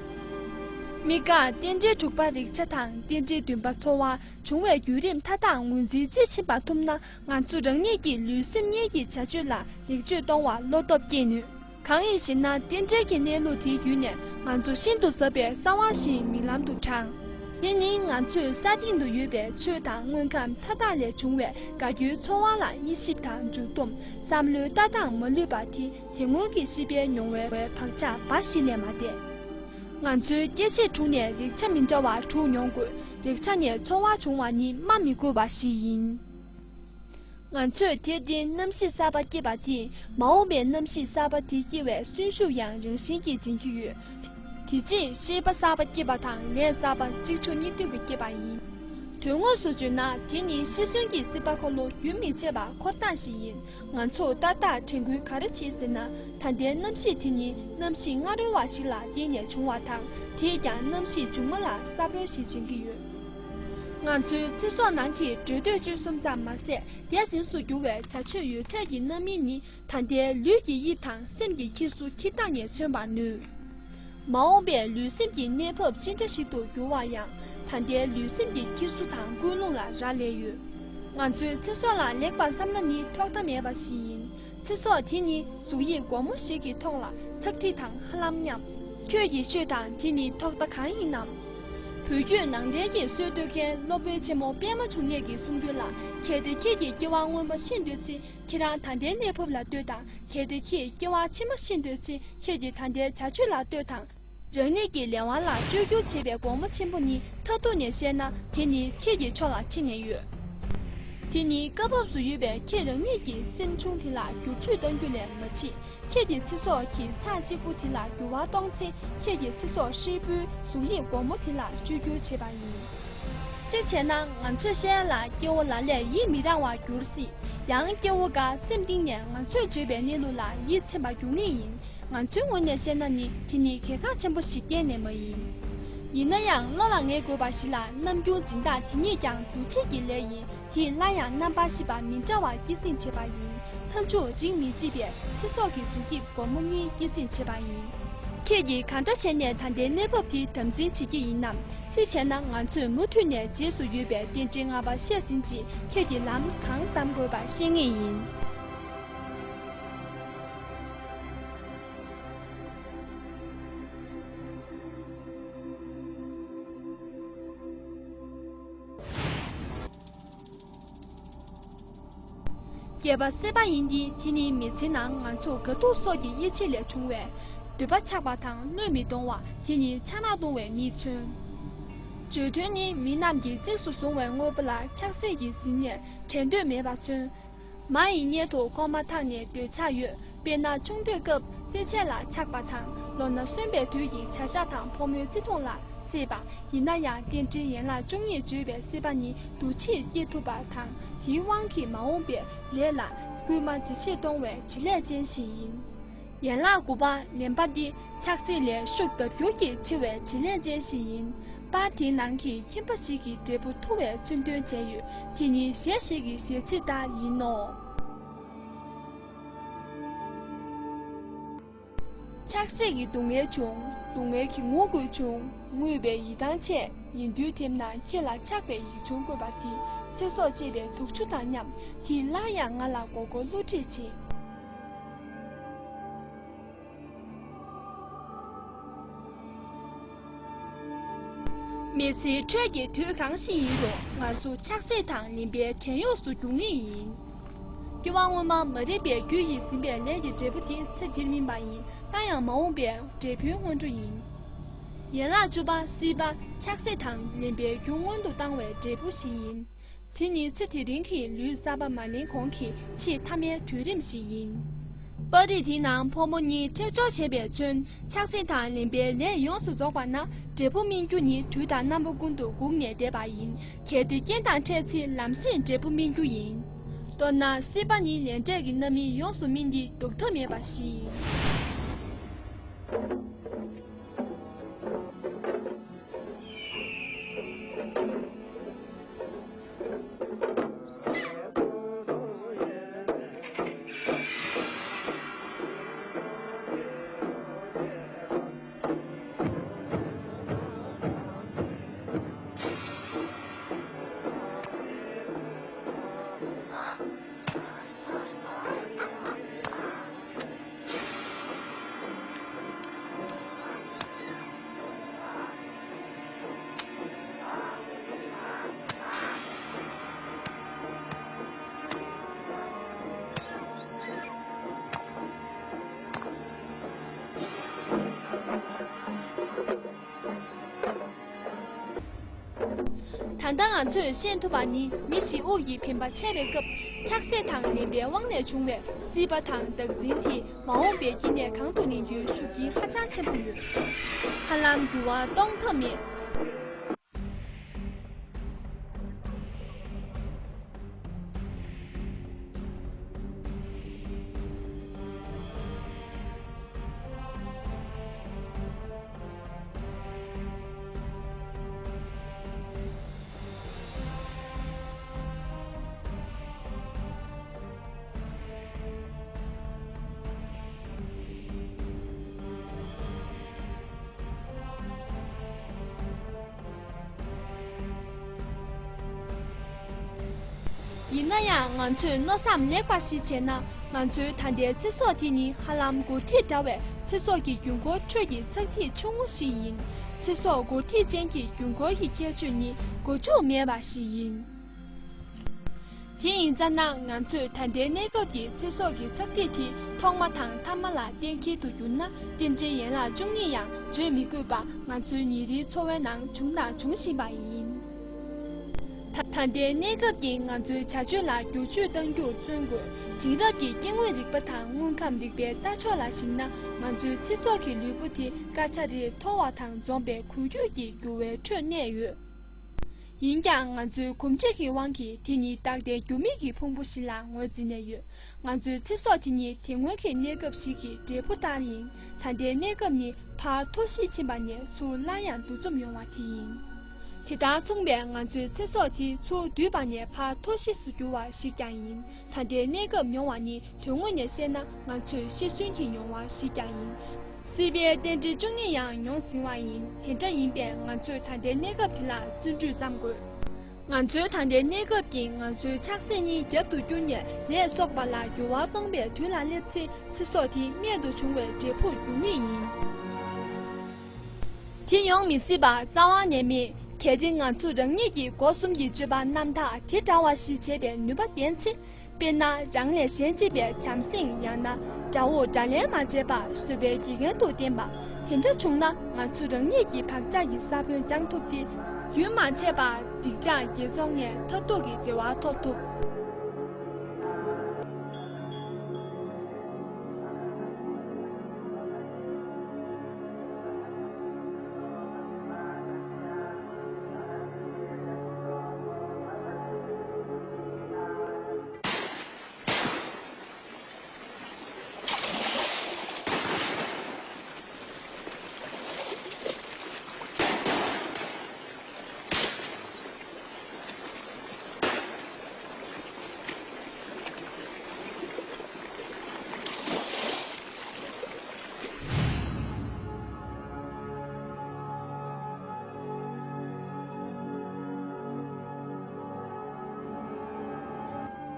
དམིགས་བཀར་རྟེན་འབྲེལ་དྲུག་པ་རེག་བྱ་དང་རྟེན་འབྲེལ་བདུན་པ་ཚོར་བ་བྱུང་བའི་བརྒྱུད་རིམ་མཐའ་དག་ངོས་འཛིན་དཔྱིས་ཕྱིན་པ་ཐུབ་ན་ང་ཚོ་རང་ཉིད་ཀྱི་ལུས་སེམས་གཉིས་ཀྱི་བྱ་སྤྱོད་ལ་ལེགས་བཅོས་གཏོང་བར་བློ་སྟོབས་བསྐྱེད་ནུས། གང་ཡིན་ཞེ་ན་རྟེན་འབྲེལ་གྱི་གནས་ལུགས་དེའི་བརྒྱུད་ནས་ང་ཚོ་ཤིན་ཏུ་ཟབ་པའི་གསང་བ་ཞིག་མིག་ལམ་དུ་དྲངས། དེ་ནི་ང་ཚོས་ས་སྟེང་དུ་ཡོད་པའི་ཆོས་དང་དངོས་ཁམས་མཐའ་དག་ལས་བྱུང་བའི་དགའ་སྐྱོའི་ཚོར་བ་ལ་དབྱེ་ཞིབ་དང་འཇུག་སྡོམ། བསམ་བློའི་ལྟ་སྟངས་མ་ལུས་པ་དེ་དེ་སྔོན་གྱི་ཤེས་པའི་མྱོང་བའི་བག་ཆགས་འབའ་ཞིག་ལས་མ་འདས། ང་ཚོའི་སྐྱེ་མཆེད་དྲུག་ནས་རེག་བྱ་མི་འདྲ་བ་དྲུག་མྱོང་དགོས། རེག་བྱ་ནས་ཚོར་བ་བྱུང་བ་ནི་སྨྲ་མི་དགོས་པ་ཞིག་ཡིན། ང་ཚོས་དེར་བརྟེན་རྣམ་ཤེས་གསར་པ་སྐྱེས་པ་དེས་མ་འོངས་པའི་རྣམ་ཤེས་གསར་པ་དེ་སྐྱེ་བའི་གསོན་ཤུགས་ཡང་རང་བཞིན་གྱིས་འབྱིན་གྱི་ཡོད། དེ་རྗེས་ཤེས་པ་གསར་པ་སྐྱེས་པ་དང་ལས་གསར་པ་གཅིག་ཆོག་གཉིས་མཐུན་དུ་སྐྱེས་པ་ཡིན། དོན་དངོས་སུ་བརྗོད་ན་དེ་ནི་ཤི་གསོན་གྱི་སྲིད་པ་འཁོར་ལོ་རྒྱུན་མི་ཆད་པར་འཁོར་སྟངས་ཤིག་ཡིན། ང་ཚོས་ཏག་ཏག་དྲན་སྐུལ་ག་རེ་བྱེད་ཟེར་ན། ད་ལྟའི་གནམ་གཤིས་དེ་ནི་གནམ་གཤིས་སྔ་རོལ་བ་ཞིག་ལ་བརྟེན་ནས་བྱུང་བ་དང་། དེས་ཀྱང་གནམ་གཤིས་མཇུག་མ་ལ་ས་བོན་ཞིག་སྦྱིན་གྱི་ཡོད། ང་ཚོའི་ཚེ་སྲོག་ནང་གི་འབྲེལ་འདོད་བཅུ་གསུམ་ཙམ་མ་ཟད། དེ་ཟིན་སུ་འགྱུར་བའི་བྱ་སྤྱོད་ཡོ་བྱད་ཀྱི་རྣམ་སྨིན་ནི། ད་ལྟའི་ལུས་ཀྱི་དབྱིབས་དང་སེམས་ཀྱི་འཁྱེར་སོ་འཁྱེར་སྟངས་ནས་མཚོན་པར་ནུས། མ་འོངས་པའི་ལུས་སེམས་ཀྱི་གནས་བབ་ཅི་འདྲ་ཞིག་ཏུ་འགྱུར་བ་ཡང་། ད་ལྟའི་ལུས་སེམས་ཀྱི་འཁྱེར་སོ་དང་ཀུན་སློང་ལ་རག་ལས་ཡོད། ང་ཚོའི་ཚེ་སྲོག་ལ་ལེགས་པར་བསམ་ན་ནི་ཐོག་མཐའ་མེད་པ་ཞིག་ཡིན། ཚེ་སྲོག་དེ་ནི་གཟུགས་དབྱིབས་སྒོར་མོ་ཞིག་གི་ཐོག་ལ་ཚགས་ཐིག་དང་ཧ་ལམ་མཉམ། ཁྱོད་ཀྱིས་ཤོད་དང་། དེ་ནི་ཐོག་མཐའ་གང་ཡིན་ནམ། བོད་བརྒྱུད་ནང་བསྟན་གྱི་སྲོལ་གཏོད་མཁན་སློབ་དཔོན་ཆེན་མོ་པད་མ་འབྱུང་གནས་ཀྱིས་གསུངས་དོན་ལ། གལ་ཏེ་ཁྱེད་ཀྱིས་སྐྱེ་བ་སྔོན་མ་ཤེས་འདོད་ཚེ། ཁྱེད་རང་ད་ལྟའི་གནས་བབ་ལ་ལྟོས་དང་། གལ་ཏེ་ཁྱེད་སྐྱེ་བ་ཕྱི་མ་ཤེས་འདོད་ཚེ། ཁྱེད་ཀྱིས་ད་ལྟའི་བྱ་སྤྱོད་ལ་ལྟོས་དང་། རང་ཉིད་ཀྱི་ལས་དབང་ལ་བཅོས་བསྒྱུར་བྱེད་པའི་སྒོར་མོ་ཆེན་པོ་ནི་མཐར་ཐུག་ནས་བཤད་ན། དེ་ནི་ཁྱེད་ཀྱི་ཕྱོགས་ལ་ཕྱིན་ནས་ཡོད། དེ་ནི་སྐབས་བབ་སུ་ཡོད་པའི་ཁྱེད་རང་ཉིད་ཀྱི་སེམས་བྱུང་དེ་ལ་བསྒྱུར་བཅོས་གཏང་རྒྱུ་ལས་མ་མཆིས། ཁྱེད་ཀྱི་ཚེ་སྲོག་གི་ཚང་གཅིག་པུ་དེ་ལ་འགྱུར་བ་གཏོང་ཚེ། ཁྱེད་ཀྱི་ཚེ་སྲོག་ཧྲིལ་པོའི་གཟུགས་དབྱིབས་སྒོར་མོ་དེ་ལ་བཅོས་བསྒྱུར་བྱེད་པ་ཡིན། གཅིག་བྱས་ན། ང་ཚོས་བཤད་ཡ་ལ་སྐྱེ་བོ་ལ་ལས་ཡིད་མི་རང་བར་འགྱུར་སྲིད། ཡང་སྐྱེ་བོ་འགའ་སེམས་གཏིང་ནས་ང་ཚོས་བརྗོད་པའི་གནས་ལུགས་ལ་ཡིད་ཚིམ་པར་འགྱུར་ངེས་ཡིན། ང་ཚོའི་ངོས་ནས་བཤད་ན་ནི། དེ་ནི་གལ་འགངས་ཆེན་པོ་ཞིག་གཏན་ནས་མ་ཡིན། ཡིན་ན་ཡང་བློ་ལ་ངེས་དགོས་པ་ཞིག་ལ། རྣམ་འགྱུར་འཛིན་སྟངས་དེ་ཉིད་ཀྱང་འདུ་བྱེད་ཀྱི་ལས་ཡིན། དེས་སླར་ཡང་རྣམ་པར་ཤེས་པ་མི་འདྲ་བ་སྐྱེད་སྲིང་བྱེད་པ་ཡིན། ལྷ་མཆོག་རིགས་མི་གཅིག་པས་ཚེ་སྲོག་གི་གཟུགས་དབྱིབས་སྒོར་མོ་གཉིས་སྐྱེད་སྲིང་བྱེད་པ་ཡིན། ཁྱེད་ཀྱིས་གང་འདྲ་བྱས་ནས་ད་ལྟའི་གནས་བབ་དེ་དམ་འཛིན་བྱེད་ཀྱི་ཡིན་ནམ། གཅིག་བྱས་ན། ང་ཚོས་མུ་མཐུད་ནས་རྗེས་སུ་ཡོད་པའི་རྟེན་འབྲེལ་ལྔ་པ་བཤད་ཟིན་རྗེས། ཁྱེད་ཀྱིས་ལམ་གང་བདམས་དགོས་པ་ཤེས་ངེས་ཡིན། སྐྱེས་པ་སྲིད་པ་ཡིན་ཏེ། དེ་ནི་མི་ཚེའི་ནང་ང་ཚོ་དགའ་སྡུག་སོགས་ཀྱི་དབྱེ་འབྱེད་ལས་བྱུང་བའི་འདོད་པ་ཆགས་པ་དང་བློས་མི་གཏོང་བ། དེ་ནི་ཆགས་སྣང་གཏོང་བའི་གཉིས་མཚོན། བརྗོད་དོན་ནི། མི་རྣམས་ཀྱིས་གཙིགས་སུ་བཟུང་བའི་དངོས་པོ་ལ་ཆགས་སྲེད་ཀྱིས་ཟིན་ནས་དྲན་འདོད་མེད་པ་མཚོན། མ་ཡི་མངལ་དུ་འཁོར་མ་ཐག་ནས་འདོད་ཆགས་ཡོད། དཔེར་ན། ཆུང་དུས་སྐབས་རྩེད་ཆས་ལ་ཆགས་པ་དང་། ལོ་ན་སོན་པའི་དུས་ཀྱི་བྱ་གཞག་དང་ཕོ་མོའི་བརྩེ་དུང་ལ་སྲེད་པ། ཡིན་ན་ཡང་རྟེན་འབྲེལ་ཡན་ལག་བཅུ་གཉིས་བརྗོད་པའི་སྲིད་པ་ནི་འདུ་བྱེད་སྐྱེ་ཐུབ་པ་དང་། དེའི་དབང་གིས་མ་འོངས་པའི་ལས་ལ་སྐུལ་མ་ཇེ་ཆེར་གཏོང་བའི་བྱེད་ལས་ཅན་ཞིག་ཡིན། ཡན་ལག་དགུ་པ་ལེན་པ་འདི་ཆགས་སྲེད་ལས་ཤུགས་ལྡབ་འགྱུར་གྱིས་ཆེ་བའི་བྱེད་ལས་ཅན་ཞིག་ཡིན་པ། དེའི་ནང་གི་ཁྱིམ་པ་ཞིག་གི་འབྲས་བུ་ཐུ་བའི་མཚོན་དོན་བྱས་ཡོད། དེ་ནི་གཞས་ཤིག་གི་གཞས་ཚིག་ལྟར་ཡིན་ནོ། ཆགས་སྲེད་ཀྱི་སྡུག་བསྔལ་བྱུང་། སྡུག་བསྔལ་གྱི་ངུ་དགོས་བྱུང་། ངུས་པའི་ཡིད་ཐང་ཆད། ཡིན་དུས་དེབ་ནང་ཁྱེད་ལ་ཆགས་པའི་ཡིག་ཆུང་བཀོད་པ་འདིས་ཚེ་སྲོག་ཅེས་པའི་དུག་ཆུ་དང་མཉམ། དེས་སླར་ཡང་ང་ལ་མགོ་སྐོར་བསླུ་བྲིད་བྱེད། མི་ཚེའི་ཁྲོད་ཀྱི་དུས་གང་ཞིག་ཡིན་རུང་། ང་ཚོ་ཆགས་སྲེད་དང་ལེན་པའི་བྲན་གཡོག་ཏུ་འགྱུར་ངེས་ཡིན། སྐྱེ་བ་སྔོན་མ་མ་རིག་པའི་རྒྱུ་ཡིས་ཟིན་པའི་ལས་ཀྱི་འབྲས་བུ་དེ་ཚེ་འདིར་སྨིན་པ་ཡིན་ན་ཡང་། མ་འོངས་པའི་འབྲས་བུའི་སྔོན་འགྲོ་ཡིན། ཡན་ལག་བཅུ་པ་སྲིད་པ་ཆགས་སྲེད་དང་ལེན་པའི་རྒྱུ་སྔོན་དུ་བཏང་བའི་འབྲས་བུ་ཞིག་ཡིན། དེ་ནི་ཚེ་དེ་རིང་གི་ལུས་གསར་པ་མ་ལེན་གོང་གི་ཆེས་ཐ་མའི་དུས་རིམ་ཞིག་ཡིན། པར་རིས་དེའི་ནང་ཕོ་མོ་གཉིས་འཕྲད་སྦྱོར་བྱས་པས་མཚོན། ཆགས་སྲེད་དང་ལེན་པའི་ལས་ཡོངས་སུ་རྫོགས་པ་ན། འབྲས་བུ་སྨིན་རྒྱུ་ནི་དུས་དང་རྣམ་པ་ཀུན་ཏུ་སྒུག་ནས་བསྡད་པ་ཡིན། གལ་ཏེ་རྐྱེན་དང་འཕྲད་ཚེ་ལམ་སེང་འབྲས་བུ་སྨིན་རྒྱུ་ཡིན། མདོར་ན་སྲིད་པ་ནི་ལས་འབྲས་ཀྱི་རྣམ་སྨིན་ཡོངས་སུ་སྨིན་ཏེ་ལྡོག་ཐབས་མེད་པ་ཞིག་ཡིན། ད་ལྟ་ང་ཚོས་ཤེས་ཐུབ་པ་ནི། མི་ཞིག་དབུགས་ཀྱི་འཕེན་པ་ཆད་པའི་སྐབས། ཆག་ཆེ་དང་ལེན་པའི་དབང་ལས་བྱུང་བའི་སྲེད་པ་དང་བདག་འཛིན་དེ་མ་འོངས་པའི་དཀྱིལ་ནས་གང་དུ་ལེན་རྒྱུའི་ཤུགས་རྐྱེན་ཧ་ཅང་ཆེན་པོ་ཡོད། ཧ་ལམ་འགྱུར་བ་གཏོང་ཐབས་མེད། ཡིན་ན་ཡང་། ང་ཚོས་མནོ་བསམ་ལེགས་པ་ཞིག་བྱས་ན། ང་ཚོའི་ད་ལྟའི་ཚེ་སྲོག་དེ་ནི་ཧ་ལམ་སྒོར་ཐིག་འདྲ་བའི་ཚེ་སྲོག་གི་རྒྱུན་འཁོར་ཁྲོད་ཀྱི་ཚག་ཐིག་ཆུང་ངུ་ཞིག་ཡིན། ཚེ་སྲོག་སྒོར་ཐིག་ཅན་གྱི་རྒྱུན་འཁོར་གྱི་ཁྱད་ཆོས་ནི་མགོ་མཇུག་མེད་པ་ཞིག་ཡིན། དེ་ཡིན་ཙང་ན། ང་ཚོས་ད་ལྟའི་གནས་སྐབས་ཀྱི་ཚེ་སྲོག་གི་ཚག་ཐིག་དེ་ཐོག་མ་དང་ཐ་མ་ལ་གཏན་འཁེལ་དུ་གྱུར་ན། རྟེན་འབྲེལ་ཡན་ལག་བཅུ་གཉིས་ཡང་བརྗོད་མི་དགོས་པ་ང་ཚོའི་ཉིན་རེའི་འཚོ་བའི་ནང་བྱུང་དང་འབྱུང་བཞིན་པ་ཡིན། ད་ད་ལྟའི་གནས་སྐབས་ཀྱིས་ང་ཚོའི་བྱ་སྤྱོད་ལ་བསྒྱུར་བཅོས་གཏང་རྒྱུར་བརྩོན་དགོས། དེང་རབས་ཀྱི་སྐྱེ་དངོས་རིག་པ་དང་དངོས་ཁམས་རིག་པའི་ལྟ་ཕྱོགས་ལ་གཞིགས་ན། ང་ཚོའི་ཚེ་སྲོག་གི་ལུས་པོ་དེ་སྐད་ཆ་རེ་མཐོ་བ་དང་འཛོམས་པའི་འགུལ་སྐྱོད་ཀྱི་འགྱུར་བའི་ཁྲོད་གནས་ཡོད། ཡིན་ཀྱང་། ང་ཚོའི་གོམས་འདྲིས་ཀྱི་དབང་གིས་དེ་ནི་རྟག་བརྟན་འགྱུར་མེད་ཀྱི་ཕུང་པོ་ཞིག་ལ་ངོས་འཛིན་ནས་ཡོད། ང་ཚོའི་ཚེ་སྲོག་དེ་ནི་དེ་སྔོན་གྱི་གནས་སྐབས་ཤིག་གི་འབྲས་བུ་ལྟར་ཡིན། ད་ལྟའི་གནས་སྐབས་ནི་ཕར་མཐོ་བཤིག་ཕྱིན་པ་ནས་ཚུར་སླར་ཡང་འདུ་འཛོམས་ཡོང་བ་དེ་ཡིན། དེ་དང་མཚུངས་པའི་ང་ཚོའི་ཚེ་སྲོག་དེ་ཚུར་བསྡུས་པ་ནས་ཕར་མཐོ་བཤིག་སུ་འགྱུར་བ་ཞིག་ཀྱང་ཡིན། ད་ལྟའི་གནས་སྐབས་མྱོང་བ་ནི་དོན་དངོས་ནས་བཤད་ན་ང་ཚོས་ཤི་གསོན་གྱི་མྱོང་བ་ཞིག་ཀྱང་ཡིན། སྲིད་པའི་རྟེན་འབྲེལ་བཅུ་གཉིས་ཡང་མྱོང་ཟིན་པ་ཡིན། དེ་འདྲ་ཡིན་པས་ང་ཚོས་ད་ལྟའི་གནས་སྐབས་དེ་ལ་བརྩོན་འགྲུས་བརྩམ་དགོས། ང་ཚོའི་ད་ལྟའི་གནས་སྐབས་ཀྱིས་ང་ཚོའི་ཕྱག་འཚལ་གཉིས་རྒྱབ་ཏུ་བསྐྱུར་ནས་ལས་གསོག་པ་ལ་འགྱུར་བ་གཏོང་བའི་དུས་ལ་སླེབས་ཚེ། ཚེ་སྲོག་དེ་རྨད་དུ་བྱུང་བའི་འབྲས་བུར་འགྱུར་ངེས་ཡིན། དེ་ཡོང་མི་སྲིད་པ་རྩ་བ་ནས་མེད། གལ་ཏེ་ང་ཚོ་རང་ཉིད་ཀྱིས་སྒོ་གསུམ་གྱི་སྤྱོད་པ་རྣམ་དག་དེ་འདྲ་བ་ཞིག་བྱེད་པའི་ནུས་པ་ལྡན་ཚེ། དཔེར་ན། རང་ལས་གཞན་གཅེས་པའི་བྱམས་སེམས། ཡང་ན། དགྲ་བོར་དགྲ་ལན་མ་འཇལ་བར་བཟོད་པའི་དགེ་རྒན་དུ་བསྟེན་པ། དེ་འདྲ་བྱུང་ན། ང་ཚོ་རང་ཉིད་ཀྱི་བག་ཆགས་ཀྱི་ས་བོན་བཅང་ཐུབ་སྟེ། རྒྱུན་མ་ཆད་པར་སྡིག་ཅག་དགེ་ཚོགས་ལྔའི་མཐར་ཐུག་གི་བདེ་བ་ཐོབ་ཐུབ།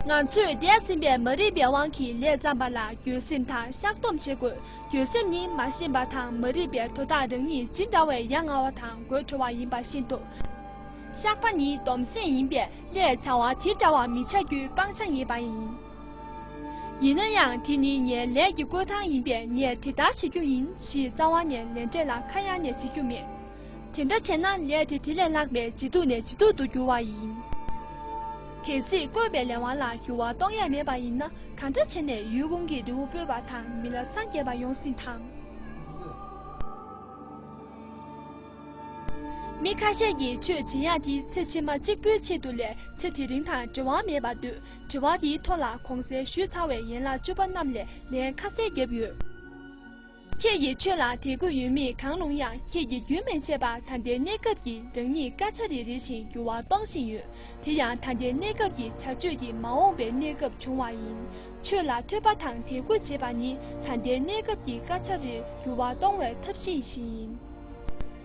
ང་ཚོས་འདས་ཟིན་པའི་མ་རིག་པའི་དབང་གིས་ལས་བརྩམས་པ་ལ་འགྱོད་སེམས་དང་བཤགས་སྡོམ་བྱེད་དགོས། འགྱོད་སེམས་ནི་མ་ཤེས་པ་དང་མ་རིག་པའི་དོ་བདག་རང་ཉིད་ཇི་འདྲ་བའི་ཡ་ང་བ་དང་དགོད་བྲོ་བ་ཡིན་པ་ཤེས་ཐུབ། བཤགས་པ་ནི་སྡོམ་སེམས་ཡིན་པས། ལས་བྱ་བ་དེ་འདྲ་བ་མི་བྱ་རྒྱུའི་སྤང་བྱ་ངེས་པ་ཡིན། ཡིན་ན་ཡང་། དེ་ནི་ངའི་ལས་ཀྱི་བསྐོས་ཐང་ཡིན་པས། ངས་དེ་ལྟར་བྱེད་རྒྱུ་ཡིན་ཞེས་རྩ་བ་ནས་ལས་འབྲས་ལ་ཁ་གཡར་ནས་བྱེད་རྒྱུ་མེད། དེ་འདྲ་བྱས་ན། ལས་དེ་དེ་ལས་ལྷག་པའི་ཇེ་སྡུག་ནས་ཇེ་སྡུག་ཏུ་འགྱུར་བ་ཡིན། གལ་སྲིད་བསྐོས་པའི་ལས་དབང་ལ་འགྱུར་བ་གཏོང་ཡས་མེད་པ་ཡིན་ན། གང་འདྲ་བྱས་ནས་ཡུལ་ཁོངས་ཀྱི་རི་བོ་སྤོས་པ་དང་མི་ལ་སངས་རྒྱས་པ་ཡོང་སྲིད་དམ། མི་ཁ་ཤས་ཀྱིས་ཆོས་བྱེད་ཡག་དེ་ཚེ་ཕྱི་མ་གཅིག་པུའི་ཆེད་དུ་ལས། ཚེ་དེ་རིང་དང་འབྲེལ་བ་མེད་པར་འདོད། དྲི་བ་དེའི་ཐོག་ལ་གོང་གསལ་ཞུས་ཚར་བའི་ཡན་ལག་བཅུ་པ་རྣམས་ལས་ལན་ཁ་གསལ་བརྒྱབ་ཡོད། ཁྱེད་ཀྱིས་ཆོས་ལ་དད་གུས་ཡོད་མེད་གང་རུང་ཡང་། ཁྱེད་ཀྱིས་རྒྱུན་མི་ཆད་པར་ད་ལྟའི་གནས་སྐབས་ཀྱི་རང་ཉིད་སྐད་ཆ་རེ་རེ་བཞིན་འགྱུར་བ་གཏོང་བཞིན་ཡོད། དེ་ཡང་ད་ལྟའི་གནས་སྐབས་ཀྱི་བྱ་སྤྱོད་ཀྱིས་མ་འོངས་པའི་གནས་སྐབས་འབྱུང་བ་ཡིན། ཆོས་ལ་ཐོས་པ་དང་དད་གུས་བྱེད་པ་ནི་ད་ལྟའི་གནས་སྐབས་ཀྱི་སྐད་ཆ་རེ་འགྱུར་བ་གཏོང་བའི་ཐབས་ཤེས་ཤིག་ཡིན།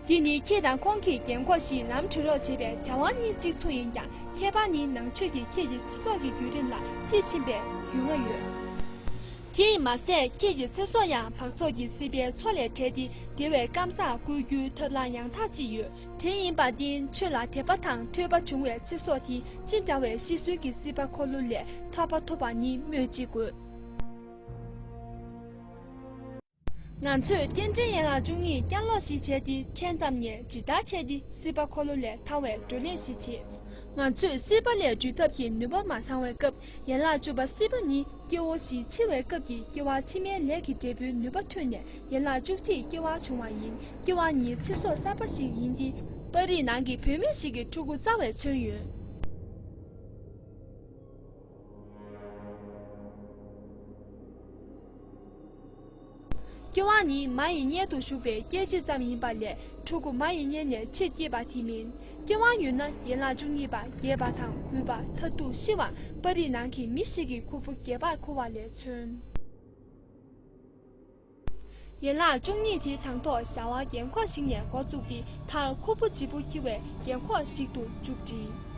འདི་ནི་ཁྱེད་དང་ཁོང་གི་རྒན་གོག་ཞིག་ལམ་བགྲོད་རོགས་བྱེད་པའི་བྱ་བ་གཉིས་གཅིག་མཚུངས་ཡིན་ཀྱང་། ཁྱད་པར་ནི་ནང་ཆོས་ཀྱིས་ཁྱེད་ཀྱི་ཚེ་སྲོག་གི་བརྒྱུད་རིམ་ལ་དཔྱིས་ཕྱིན་པའི་རྒྱུས་མངའ་ཡོད། དེས་མ་ཟད། ཁྱེད་ཀྱི་ཚེ་སྲོག་ཡང་འབག་བཙོག་གི་སྲིད་པའི་མཚོ་ལས་བྲལ་ཏེ། བདེ་བའི་ཁམས་བཟང་བཀོད་རྒྱུའི་ཐབས་ལམ་ཡང་དག་ཅིག་ཡོད། དེ་ཡིན་པར་བརྟེན། ཆོས་ལ་དད་པ་དང་ཐོས་པ་བྱུང་བའི་ཚེ་སྲོག་དེ་ཅི་འདྲ་བའི་ཤི་གསོན་གྱི་སྲིད་པ་འཁོར་ལོ་ལས་ཐར་པ་ཐོབ་པ་ནི་སྨོས་ཅི་དགོས། ང་ཚོས་རྟེན་འབྲེལ་ཡན་ལག་བཅུ་གཉིས་བསྐྱར་ལོག་ཞིག་བྱས་ཏེ་ཕྲན་ཙམ་ནས་ཇི་ལྟར་བྱས་ཏེ་སྲིད་པ་འཁོར་ལོ་ལས་ཐར་བའི་བགྲོ་གླེང་ཞིག་བྱེད། ང་ཚོས་སྲིད་པ་ལས་གྲོལ་ཐབས་ཀྱི་ནུས་པ་མ་ཚང་བའི་སྐབས་ཡན་ལག་བཅུ་པ་སྲིད་པ་ཉིད་སྐྱེ་བོ་ཞིག་འཆི་བའི་སྐབས་ཀྱི་སྐྱེ་བ་ཕྱི་མའི་ལས་ཀྱི་འབྲས་བུའི་ནུས་པ་ཐོན་ནས་ཡན་ལག་བཅུ་གཅིག་སྐྱེ་བ་བྱུང་བ་ཡིན། སྐྱེ་བ་ཉིད་ཚེ་སྲོག་གསར་པ་ཞིག་ཡིན་ཏེ། པར་རིས་ནང་གི་བུད་མེད་ཞིག་གི་ཕྲུ་གུ་རྩ་བས་མཚོན་ཡོད། སྐྱེ་བ་ནི་མ་ཡི་མངལ་དུ་ཞུགས་པའི་སྐྱེད་བྱེད་ཙམ་ཡིན་པ་ལས་ཕྲུ་གུ་མ་ཡི་མངལ་ནས་ཕྱིར་སྐྱེས་པ་དེ་མིན། སྐྱེ་བ་ཡོད་ན་ཡན་ལག་བཅུ་གཉིས་པ་རྒྱས་པ་དང་རྒུད་པ་མཐར་ཐུག་ཤི་བ་པར་རིས་ནང་གི་མི་ཞིག་གི་ཁུར་པོ་རྒྱས་པར་འཁོར་བ་ལས་མཚོན། ཡན་ལག་བཅུ་གཉིས་དེ་དང་ཐོག་བྱ་བ་རྒན་འཁོགས་ཤིག་ནས་འགོ་བཙུགས་ཏེ་མཐར་ཁུར་པོ་ལྗིད་པོ་འཁྱིལ་བའི་རྒན་འཁོགས་ཤིག་ཏུ་མཇུག་བསྒྲིལ།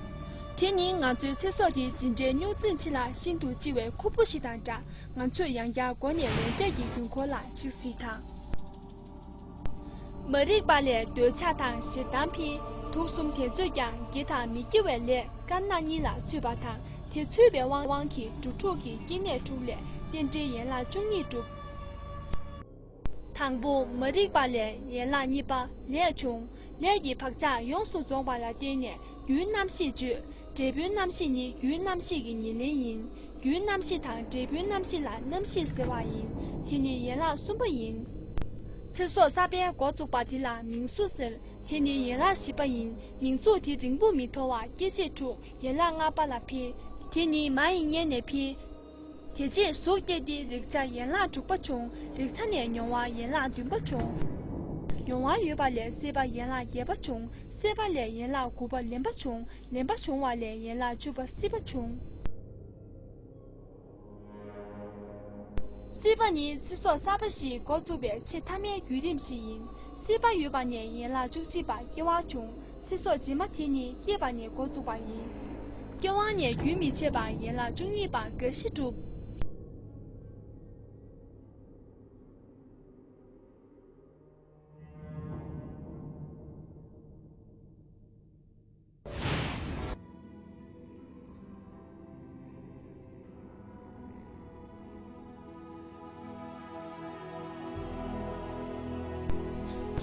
དེ་ནི་ང་ཚོའི་ཚེ་སྲོག་དེ་ཇི་འདྲའི་རྙོག་འཛིང་ཆེ་ལ་ཤིན་ཏུ་ལྕི་བའི་ཁུར་པོ་ཞིག་དང་འདྲ། ང་ཚོས་ཡང་བསྐྱར་མགོ་ནས་ལན་འབྲས་ཀྱི་རྒྱུན་འཁོར་ལ་ཅིག་གཟིགས་དང་། མ་རིག་པ་ལས་འདོད་ཆགས་དང་ཞེ་སྡང་འཕེལ། དུག་གསུམ་དེ་ཚོས་ཀྱང་དགེ་དང་མི་དགེ་བའི་ལས་དཀར་ནག་གཉིས་ལ་ཚུད་པ་དང་དེ་ཚུད་པའི་དབང་དབང་གིས་འགྲོ་དྲུག་གི་སྐྱེ་གནས་དྲུག་ལས་རྟེན་འབྲེལ་ཡན་ལག་བཅུ་གཉིས་གྲུབ། དང་པོ་མ་རིག་པ་ལས་ཡན་ལག་གཉིས་པ་ལས་བྱུང་། ལས་ཀྱི་བག་ཆགས་ཡོངས་སུ་རྫོགས་པ་ལ་བརྟེན་ནས་རྒྱུའི་རྣམ་ཤེས་བརྗོད། འབྲས་བུའི་རྣམ་ཤེས་ནི་རྒྱུའི་རྣམ་ཤེས་ཀྱི་ཉེར་ལེན་ཡིན། རྒྱུའི་རྣམ་ཤེས་དང་འབྲས་བུའི་རྣམ་ཤེས་ལ་རྣམ་ཤེས་ཟེར་བ་ཡིན། དེ་ནི་ཡན་ལག་གསུམ་པ་ཡིན། ཚེ་སྲོག་གསར་པའི་འགོ་བཙུགས་པ་དེ་ལ་མིང་གཟུགས་ཟེར། དེ་ནི་ཡན་ལག་བཞི་པ་ཡིན། མིང་གཟུགས་དེ་རིང་པོ་མི་ཐོགས་པར་སྐྱེད་བྱེད་དྲུག་ཡན་ལག་ལྔ་པ་ལ་འཕེལ། དེ་ནི་མ་ཡི་མངལ་ནས་འཕེལ། དེ་རྗེས་གཟུགས་སྐྱེས་ཏེ་རེག་བྱ་ཡན་ལག་དྲུག་པ་བྱུང་། རེག་བྱ་ནས་མྱོང་བ་ཡན་ལག་བདུན་པ་བྱུང་། མྱོང་བ་ཡོད་པ་ལས་སྲེད་པ་ཡན་ལག་བརྒྱད་པ་བྱུང་། སྲེད་པ་ལས་ཡན་ལག་དགུ་པ་ལེན་པ་བྱུང་། ལེན་པ་བྱུང་བ་ལས་ཡན་ལག་བཅུ་པ་སྲིད་པ་བྱུང་། སྲིད་པ་ནི་ཚེ་སྲོག་གསར་པ་ཞིག་འགོ་བཙུགས་པའི་ཆེས་མཐའ་མའི་བརྒྱུད་རིམ་ཞིག་ཡིན། སྲིད་པ་ཡོད་པ་ནས་ཡན་ལག་བཅུ་གཅིག་པ་སྐྱེ་བ་བྱུང་། ཚེ་སྲོག་རྗེས་མ་དེ་ནི་སྐྱེས་པ་ནས་འགོ་བཙུགས་པ་ཡིན། སྐྱེ་བ་ནས་རྒྱུན་མི་ཆད་པར་ཡན་ལག་བཅུ་གཉིས་པ་རྒ་ཤི་གྲུབ།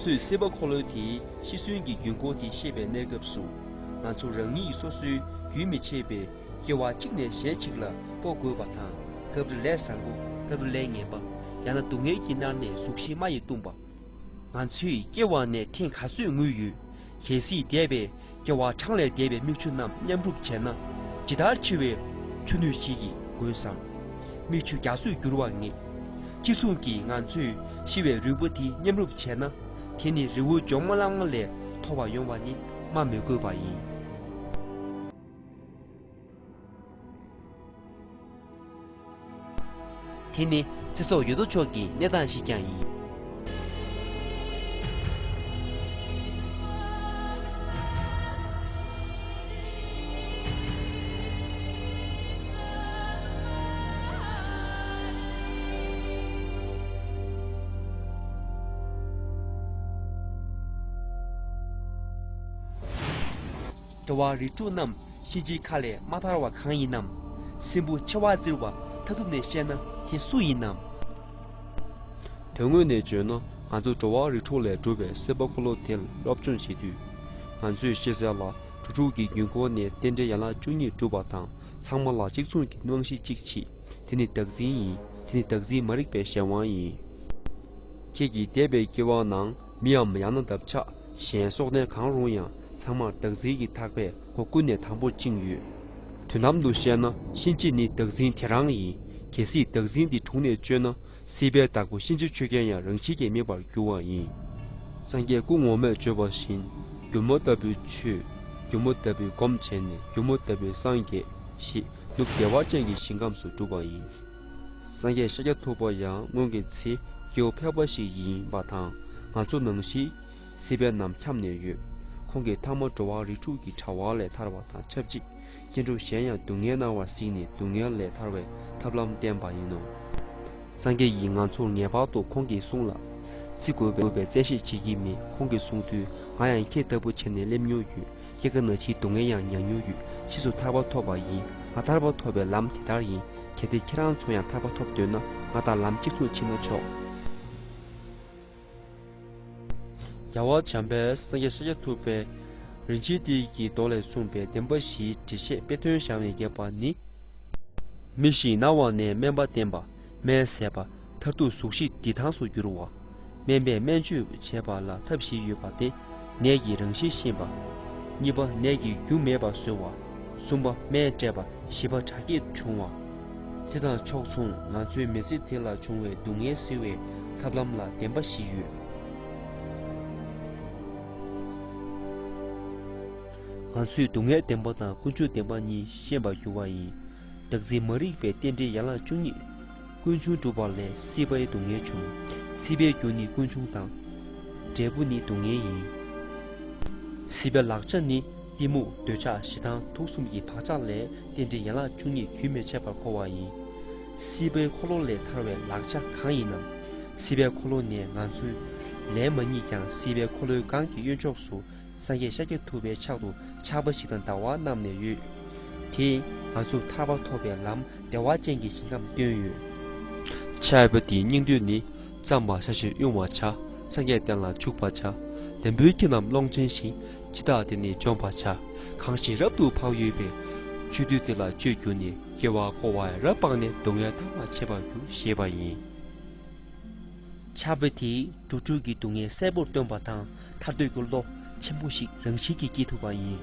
ཚོས་སྲིད་པ་འཁོར་ལོའི་དེའི་ཤི་གསོན་གྱི་རྒྱུན་འཁོར་དེ་ཤེས་པའི་གནས་སྐབས་སུ། ང་ཚོ་རང་ཉིད་སོ་སོའི་རྒྱུན་མི་ཆད་པའི་སྐྱེ་བ་གཅིག་ནས་གཞན་གཅིག་ལ་སྤོ་དགོས་པ་དང་། སྐབས་རེ་ལས་བཟང་པོ། སྐབས་རེ་ལས་ངན་པ། ཡང་ན་སྡུག་བསྔལ་གྱིས་མནར་ནས་གཟུགས་གཞི་རྨ་ཡིས་བཏུམས་པ། ང་ཚོས་སྐྱེ་བ་ནས་ཐེངས་ག་ཚོད་ངུས་ཡོད། གལ་སྲིད་འདས་པའི་སྐྱེ་བ་གྲངས་ལས་འདས་པའི་མིག་ཆུ་རྣམས་མཉམ་སྒྲུབ་བྱས་ན། ཇི་ལྟར་འཆི་བའི་ཆུ་སྣོད་ཞིག་གི་དགོས་སམ། མིག་ཆུ་རྒྱ་མཚོས་བསྒྱུར་བར་ངེས། གཅིག་མཚུངས་ཀྱིས་ང་ཚོས་ཤི་བའི་རིལ་བུ་དེ་མཉམ་རུབ་བྱས་ན། དེ་ནི་རི་བོ་འཇོམས་མ་བླ་མ་ལས་མཐོ་བ་ཡོང་བ་ནི་སྨྲ་མི་དགོས་པ་ཡིན། དེ་ནི་ཚེ་སྲོག་ཡོད་དོ་ཅོག་གི་གནས་སྟངས་ཤིག་ཀྱང་ཡིན། འགྲོ་བ་རིགས་དྲུག་རྣམས་གཤིན་རྗེའི་ཁ་ལས་མ་ཐར་བ་གང་ཡིན་ནམ། སྲིན་པོ་མཆེ་བ་གཙིར་བ་མཐའ་ཐུབ་ནས་བཤད་ན་དེ་སུ་ཡིན་ནམ། དོན་དངོས་ནས་བརྗོད་ན་ང་ཚོ་འགྲོ་བ་རིགས་དྲུག་ལས་གྲུབ་པའི་སྲིད་པ་འཁོར་ལོ་དེ་ལ་སློབ་སྦྱོང་བྱེད་དུས། ང་ཚོས་ཤེས་གསལ་ལ་འགྲོ་དྲུག་གི་རྒྱུན་འཁོར་ནས་རྟེན་འབྲེལ་ཡན་ལག་བཅུ་གཉིས་གྲུབ་པ་དང་ཚང་མ་ལ་གཅིག་མཚུངས་ཀྱི་རྨང་གཞི་གཅིག་མཆིས། དེ་ནི་བདག་འཛིན་ཡིན། དེ་ནི་བདག་འཛིན་མ་རིག་པའི་གཞན་དབང་ཡིན། ཁྱེད་ཀྱིས་འདས་པའི་སྐྱེ་བ་ནང་མིའམ་ཡང་ན་འདབ་ཆགས་གཞན་སྲོག་ལྡན་གང་རུང་ཡང་ཚང་མར་བདག་འཛིན་གྱི་ཐག་པས་མགོ་ཀུན་ནས་དམ་པོར་བཅིངས་ཡོད། དོན་དམ་དུ་བཤད་ན་གཤིན་རྗེ་ནི་བདག་འཛིན་དེ་རང་ཡིན། གལ་སྲིད་བདག་འཛིན་འདི་དྲུངས་ནས་བཅོས་ན། སྲིད་པའི་བདག་པོ་གཤིན་རྗེ་ཆོས་རྒྱལ་ཡང་རང་བཞིན་གྱིས་མེད་པར་འགྱུར་བ་ཡིན། སངས་རྒྱས་སྐུ་ངོ་མས་བརྗོད་པ་བཞིན། སྒྱུ་མ་ལྟ་བུའི་ཆོས། སྒྱུ་མ་ལྟ་བུའི་སྒོམ་བྱས་ནས་སྒྱུ་མ་ལྟ་བུའི་སངས་རྒྱས་ཞེས་ནུབ་བདེ་བ་ཅན་གྱི་ཞིང་ཁམས་སུ་གྲུབ་པ་ཡིན། སངས་རྒྱས་ཤཱཀྱ་ཐུབ་པ་ཡང་སྔོན་གྱི་ཚེ་སྐྱེ་བོ་ཕལ་པ་ཞིག་ཡིན་པ་དང་། ང་ཚོ་ནང་བཞིན་སྲིད་པའི་ནང་འཁྱམས་ནས་ཡོད། ཁོང་གིས་ཐ་མ་འགྲོ་བ་རིགས་དྲུག་གི་དྲ་བ་ལས་ཐར་བ་དང་ཆབས་ཅིག་སྐྱེ་འགྲོ་གཞན་ཡང་སྡུག་བསྔལ་སྣང་བར་གཟིགས་ནས་སྡུག་བསྔལ་ལས་ཐར་བའི་ཐབས་ལམ་བསྟན་པ་ཡིན་ནོ། སངས་རྒྱས་ཀྱིས་ང་ཚོར་ངེས་པར་དུ་ཁོང་གི་གསུང་ལ་བརྩི་དགོས་པའི་བརྩོན་ཤེས་བྱེད་ཀྱི་མེད། ཁོང་གིས་གསུང་དུས་ང་ཡང་ཁྱེད་ལྟ་བུ་བྱས་ནས་སླེབས་མྱོང་ཡོད། སྐྱེ་རྒ་ན་འཆིའི་སྡུག་བསྔལ་ཡང་མྱངས་མྱོང་ཡོད། ཕྱིས་སུ་ཐར་པ་ཐོབ་པ་ཡིན། ང་ཐར་པ་ཐོབ་པའི་ལམ་དེ་ལྟར་ཡིན། གལ་ཏེ་ཁྱེད་རང་ཚོ་ཡང་ཐར་པ་ཐོབ་འདོད་ན་ང་དང་ལམ་གཅིག་མཚུངས་ཕྱིན་ན་ཆོག་རྒྱལ་བ་བྱམས་པས་སངས་རྒྱས་ཤཱཀྱ་ཐུབ་པའི་རིན་ཆེན་གཏེར་གྱི་མདོ་ལས་གསུངས་པའི་བདེན་པ་བཞིའི་འགྲེལ་བཤད་དཔེ་དོན་སྦྱར་ནས་བརྒྱབ་པ་ནི། མི་ཞིག་ན་བ་ནས་སྨན་པ་བསྟེན་པ། སྨན་ཟས་པ། མཐར་ཐུག་གཟུགས་གཞི་བདེ་ཐང་དུ་འགྱུར་བ། སྨན་པས་སྨན་བཅོས་བྱས་པ་ལ་ཐབས་བཞི་ཡོད་པ་སྟེ། ནད་ཀྱི་རང་བཞིན་ཤེས་པ། གཉིས་པ། ནད་ཀྱི་རྒྱུ་མེད་པར་བཟོ་བ། གསུམ་པ། སྨན་སྤྲད་པ། བཞི་པ། དྲག་སྐྱེད་བྱུང་བ། དེ་དང་ཕྱོགས་མཚུངས་ང་ཚོའི་མི་ཚེ་དེ་ལ་བྱུང་བའི་སྡུག་བསྔལ་སེལ་བའི་ཐབས་ལམ་ལ་བདེན་པ་བཞི་ཡོད། ང་ཚོས་སྡུག་བསྔལ་བདེན་པ་དང་ཀུན་འབྱུང་བདེན་པ་གཉིས་ཤེས་པར་འགྱུར་བ་ཡིན། བདག་འཛིན་མ་རིག་པའི་རྟེན་འབྲེལ་ཡན་ལག་བཅུ་གཉིས། ཀུན་འབྱུང་སྒྲུབ་པ་ལས་སྲིད་པའི་སྡུག་བསྔལ་འབྱུང་། སྲིད་པའི་རྒྱུ་ནི་ཀུན་འབྱུང་དང་། འབྲས་བུ་ནི་སྡུག་བསྔལ་ཡིན། སྲིད་པའི་ལག་ཆ་ནི་གཏི་མུག་འདོད་ཆགས་ཞེ་སྡང་དུག་གསུམ་གྱི་བག་ཆགས་ལས་རྟེན་འབྲེལ་ཡན་ལག་བཅུ་གཉིས་རྒྱུན་མི་འཆད་པར་འཁོར་བ་ཡིན། སྲིད་པའི་འཁོར་ལོ་ལས་ཐར་བའི་ལག་ཆ་གང་ཡིན་ནམ། སྲིད་པའི་འཁོར་ལོ་ནས་ང་ཚོས་ལེན་མ་ཉིད་ཀྱང་སྲིད་པའི་འཁོར་ལོའི་སྒང་གི་གཡོན་ཕྱོགས་སུ། སངས་རྒྱས་ཤཱཀྱ་ཐུབ་པའི་ཕྱག་ཏུ་ཆར་པ་ཞིག་དང་ཟླ་བ་བསྣམས་ནས་ཡོད། དེས་ང་ཚོར་ཐར་པ་ཐོབ་པའི་ལམ་བདེ་བ་ཅན་གྱི་ཞིང་ཁམས་སྟོན་ཡོད། ཆར་པ་དེའི་སྙིང་དོན་ནི། བརྩམས་པ་བྱ་ཞིང་དབྱུང་བར་བྱ། སངས་རྒྱས་བསྟན་ལ་འཇུག་པར་བྱ། ལན་པོའི་ཁྱིམ་རྣམས་ཀློང་ཆེན་ཞིང་། འཆི་བདག་དེ་ནི་འཇོམས་པར་བྱ། གང་ཞིག་རབ་ཏུ་བག་ཡོད་པའི། ཆོས་འདུལ་དེ་ལ་སྤྱོད་གྱུར་ནས། སྐྱེ་བ་འཁོར་བར་རབ་སྤངས་ནས། སྡུག་བསྔལ་ཐར་བར་བྱེད་པར་འགྱུར་ཞེས་པ་ཡིན། ཆར་པ་དེས་འགྲོ་དྲུག་གི་སྡུག་བསྔལ་གསལ་པོར་སྟོན་པ་དང་ཐར་འདོད་ཀྱི་བློ་ཆེན་པོ་ཞིག་རང་བཞིན་གྱིས་སྐྱེ་ཐུབ་པ་ཡིན།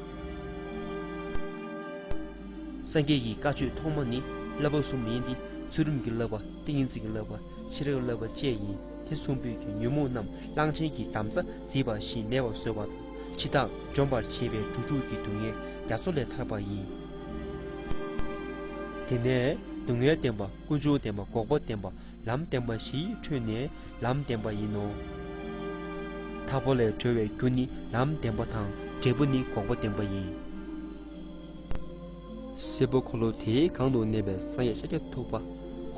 སངས་རྒྱས་ཀྱི་བཀའ་ཆོས་ཐོག་མ་ནི་བསླབ་པ་གསུམ་ཡིན་ཏེ། ཚུལ་ཁྲིམས་ཀྱི་བསླབ་པ། ཏིང་ངེ་འཛིན་གྱི་བསླབ་པ། ཤེས་རབ་ཀྱི་བསླབ་པ་བཅས་ཡིན། དེ་མཚུངས་པའི་གི་ཉོན་མོངས་རྣམས་གླང་ཆེན་གྱི་འདམ་རྩྭ་བརྫིས་པ་བཞིན་མེད་པར་བཟོ་བ་དང་། འཆི་བདག་འཇོམས་པར་བྱེད་པའི་འགྲོ་དྲུག་གི་སྡུག་བསྔལ་རྒྱ་མཚོ་ལས་ཐར་པ་ཡིན། དེ་ནས་སྡུག་བསྔལ་བདེན་པ། ཀུན་འབྱུང་བདེན་པ། འགོག་པ་བདེན་པ། ལམ་བདེན་པ་བཞིའི་ཁྲོད་ནས་ལམ་བདེན་པ་ཡིན་ནོ། ཐར་པ་ལས་གྲོལ་བའི་རྒྱུ་ནི་ལམ་བདེན་པ་དང་། འབྲས་བུ་ནི་འགོག་པ་བདེན་པ་ཡིན། སྲིད་པ་འཁོར་ལོ་དེའི་སྒང་དུ་གནས་པའི་སངས་རྒྱས་ཤཱཀྱ་ཐུབ་པ།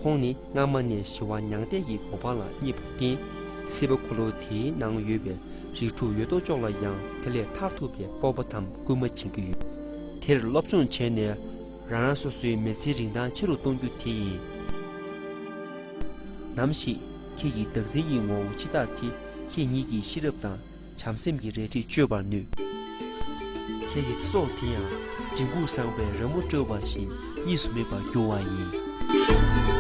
ཁོང་ནི་སྔ་མ་ནས་ཞི་བ་མྱང་འདས་ཀྱི་གོ་འཕང་ལ་བརྙེས་པར་བརྟེན། སྲིད་པ་འཁོར་ལོ་དེའི་ནང་ཡོད་པའི་རིགས་དྲུག་ཡོད་དོ་ཅོག་ལ་ཡང་དེ་ལས་ཐར་ཐུབ་པའི་སྤོབས་པ་དང་སྐུལ་མ་བྱེད་ཀྱི་ཡོད། དེར་སློབ་སྦྱོང་བྱས་ནས། རང་རང་སོ་སོའི་མི་ཚེའི་རིན་ཐང་ཆེ་རུ་གཏོང་རྒྱུ་དེ་ཡིན། ནམ་ཞིག་ཁྱེད་ཀྱི་བདག་འཛིན་གྱི་ངོ་བོ་འཆི་བདག་དེ་ཁྱེད་ཉིད་ཀྱི་ཤེས་རབ་དང་བྱམས་སེམས་ཀྱི་རལ་གྲིས་གཅོད་པར་ནུས། ཁྱེད་ཀྱི་སྲོག་དེ་ཡང་མགྲིན་ཁུག་བཟང་བའི་རོལ་མོ་དཀྲོལ་བ་བཞིན་གཉིས་སུ་མེད་པར་འགྱུར་བ་ཡིན།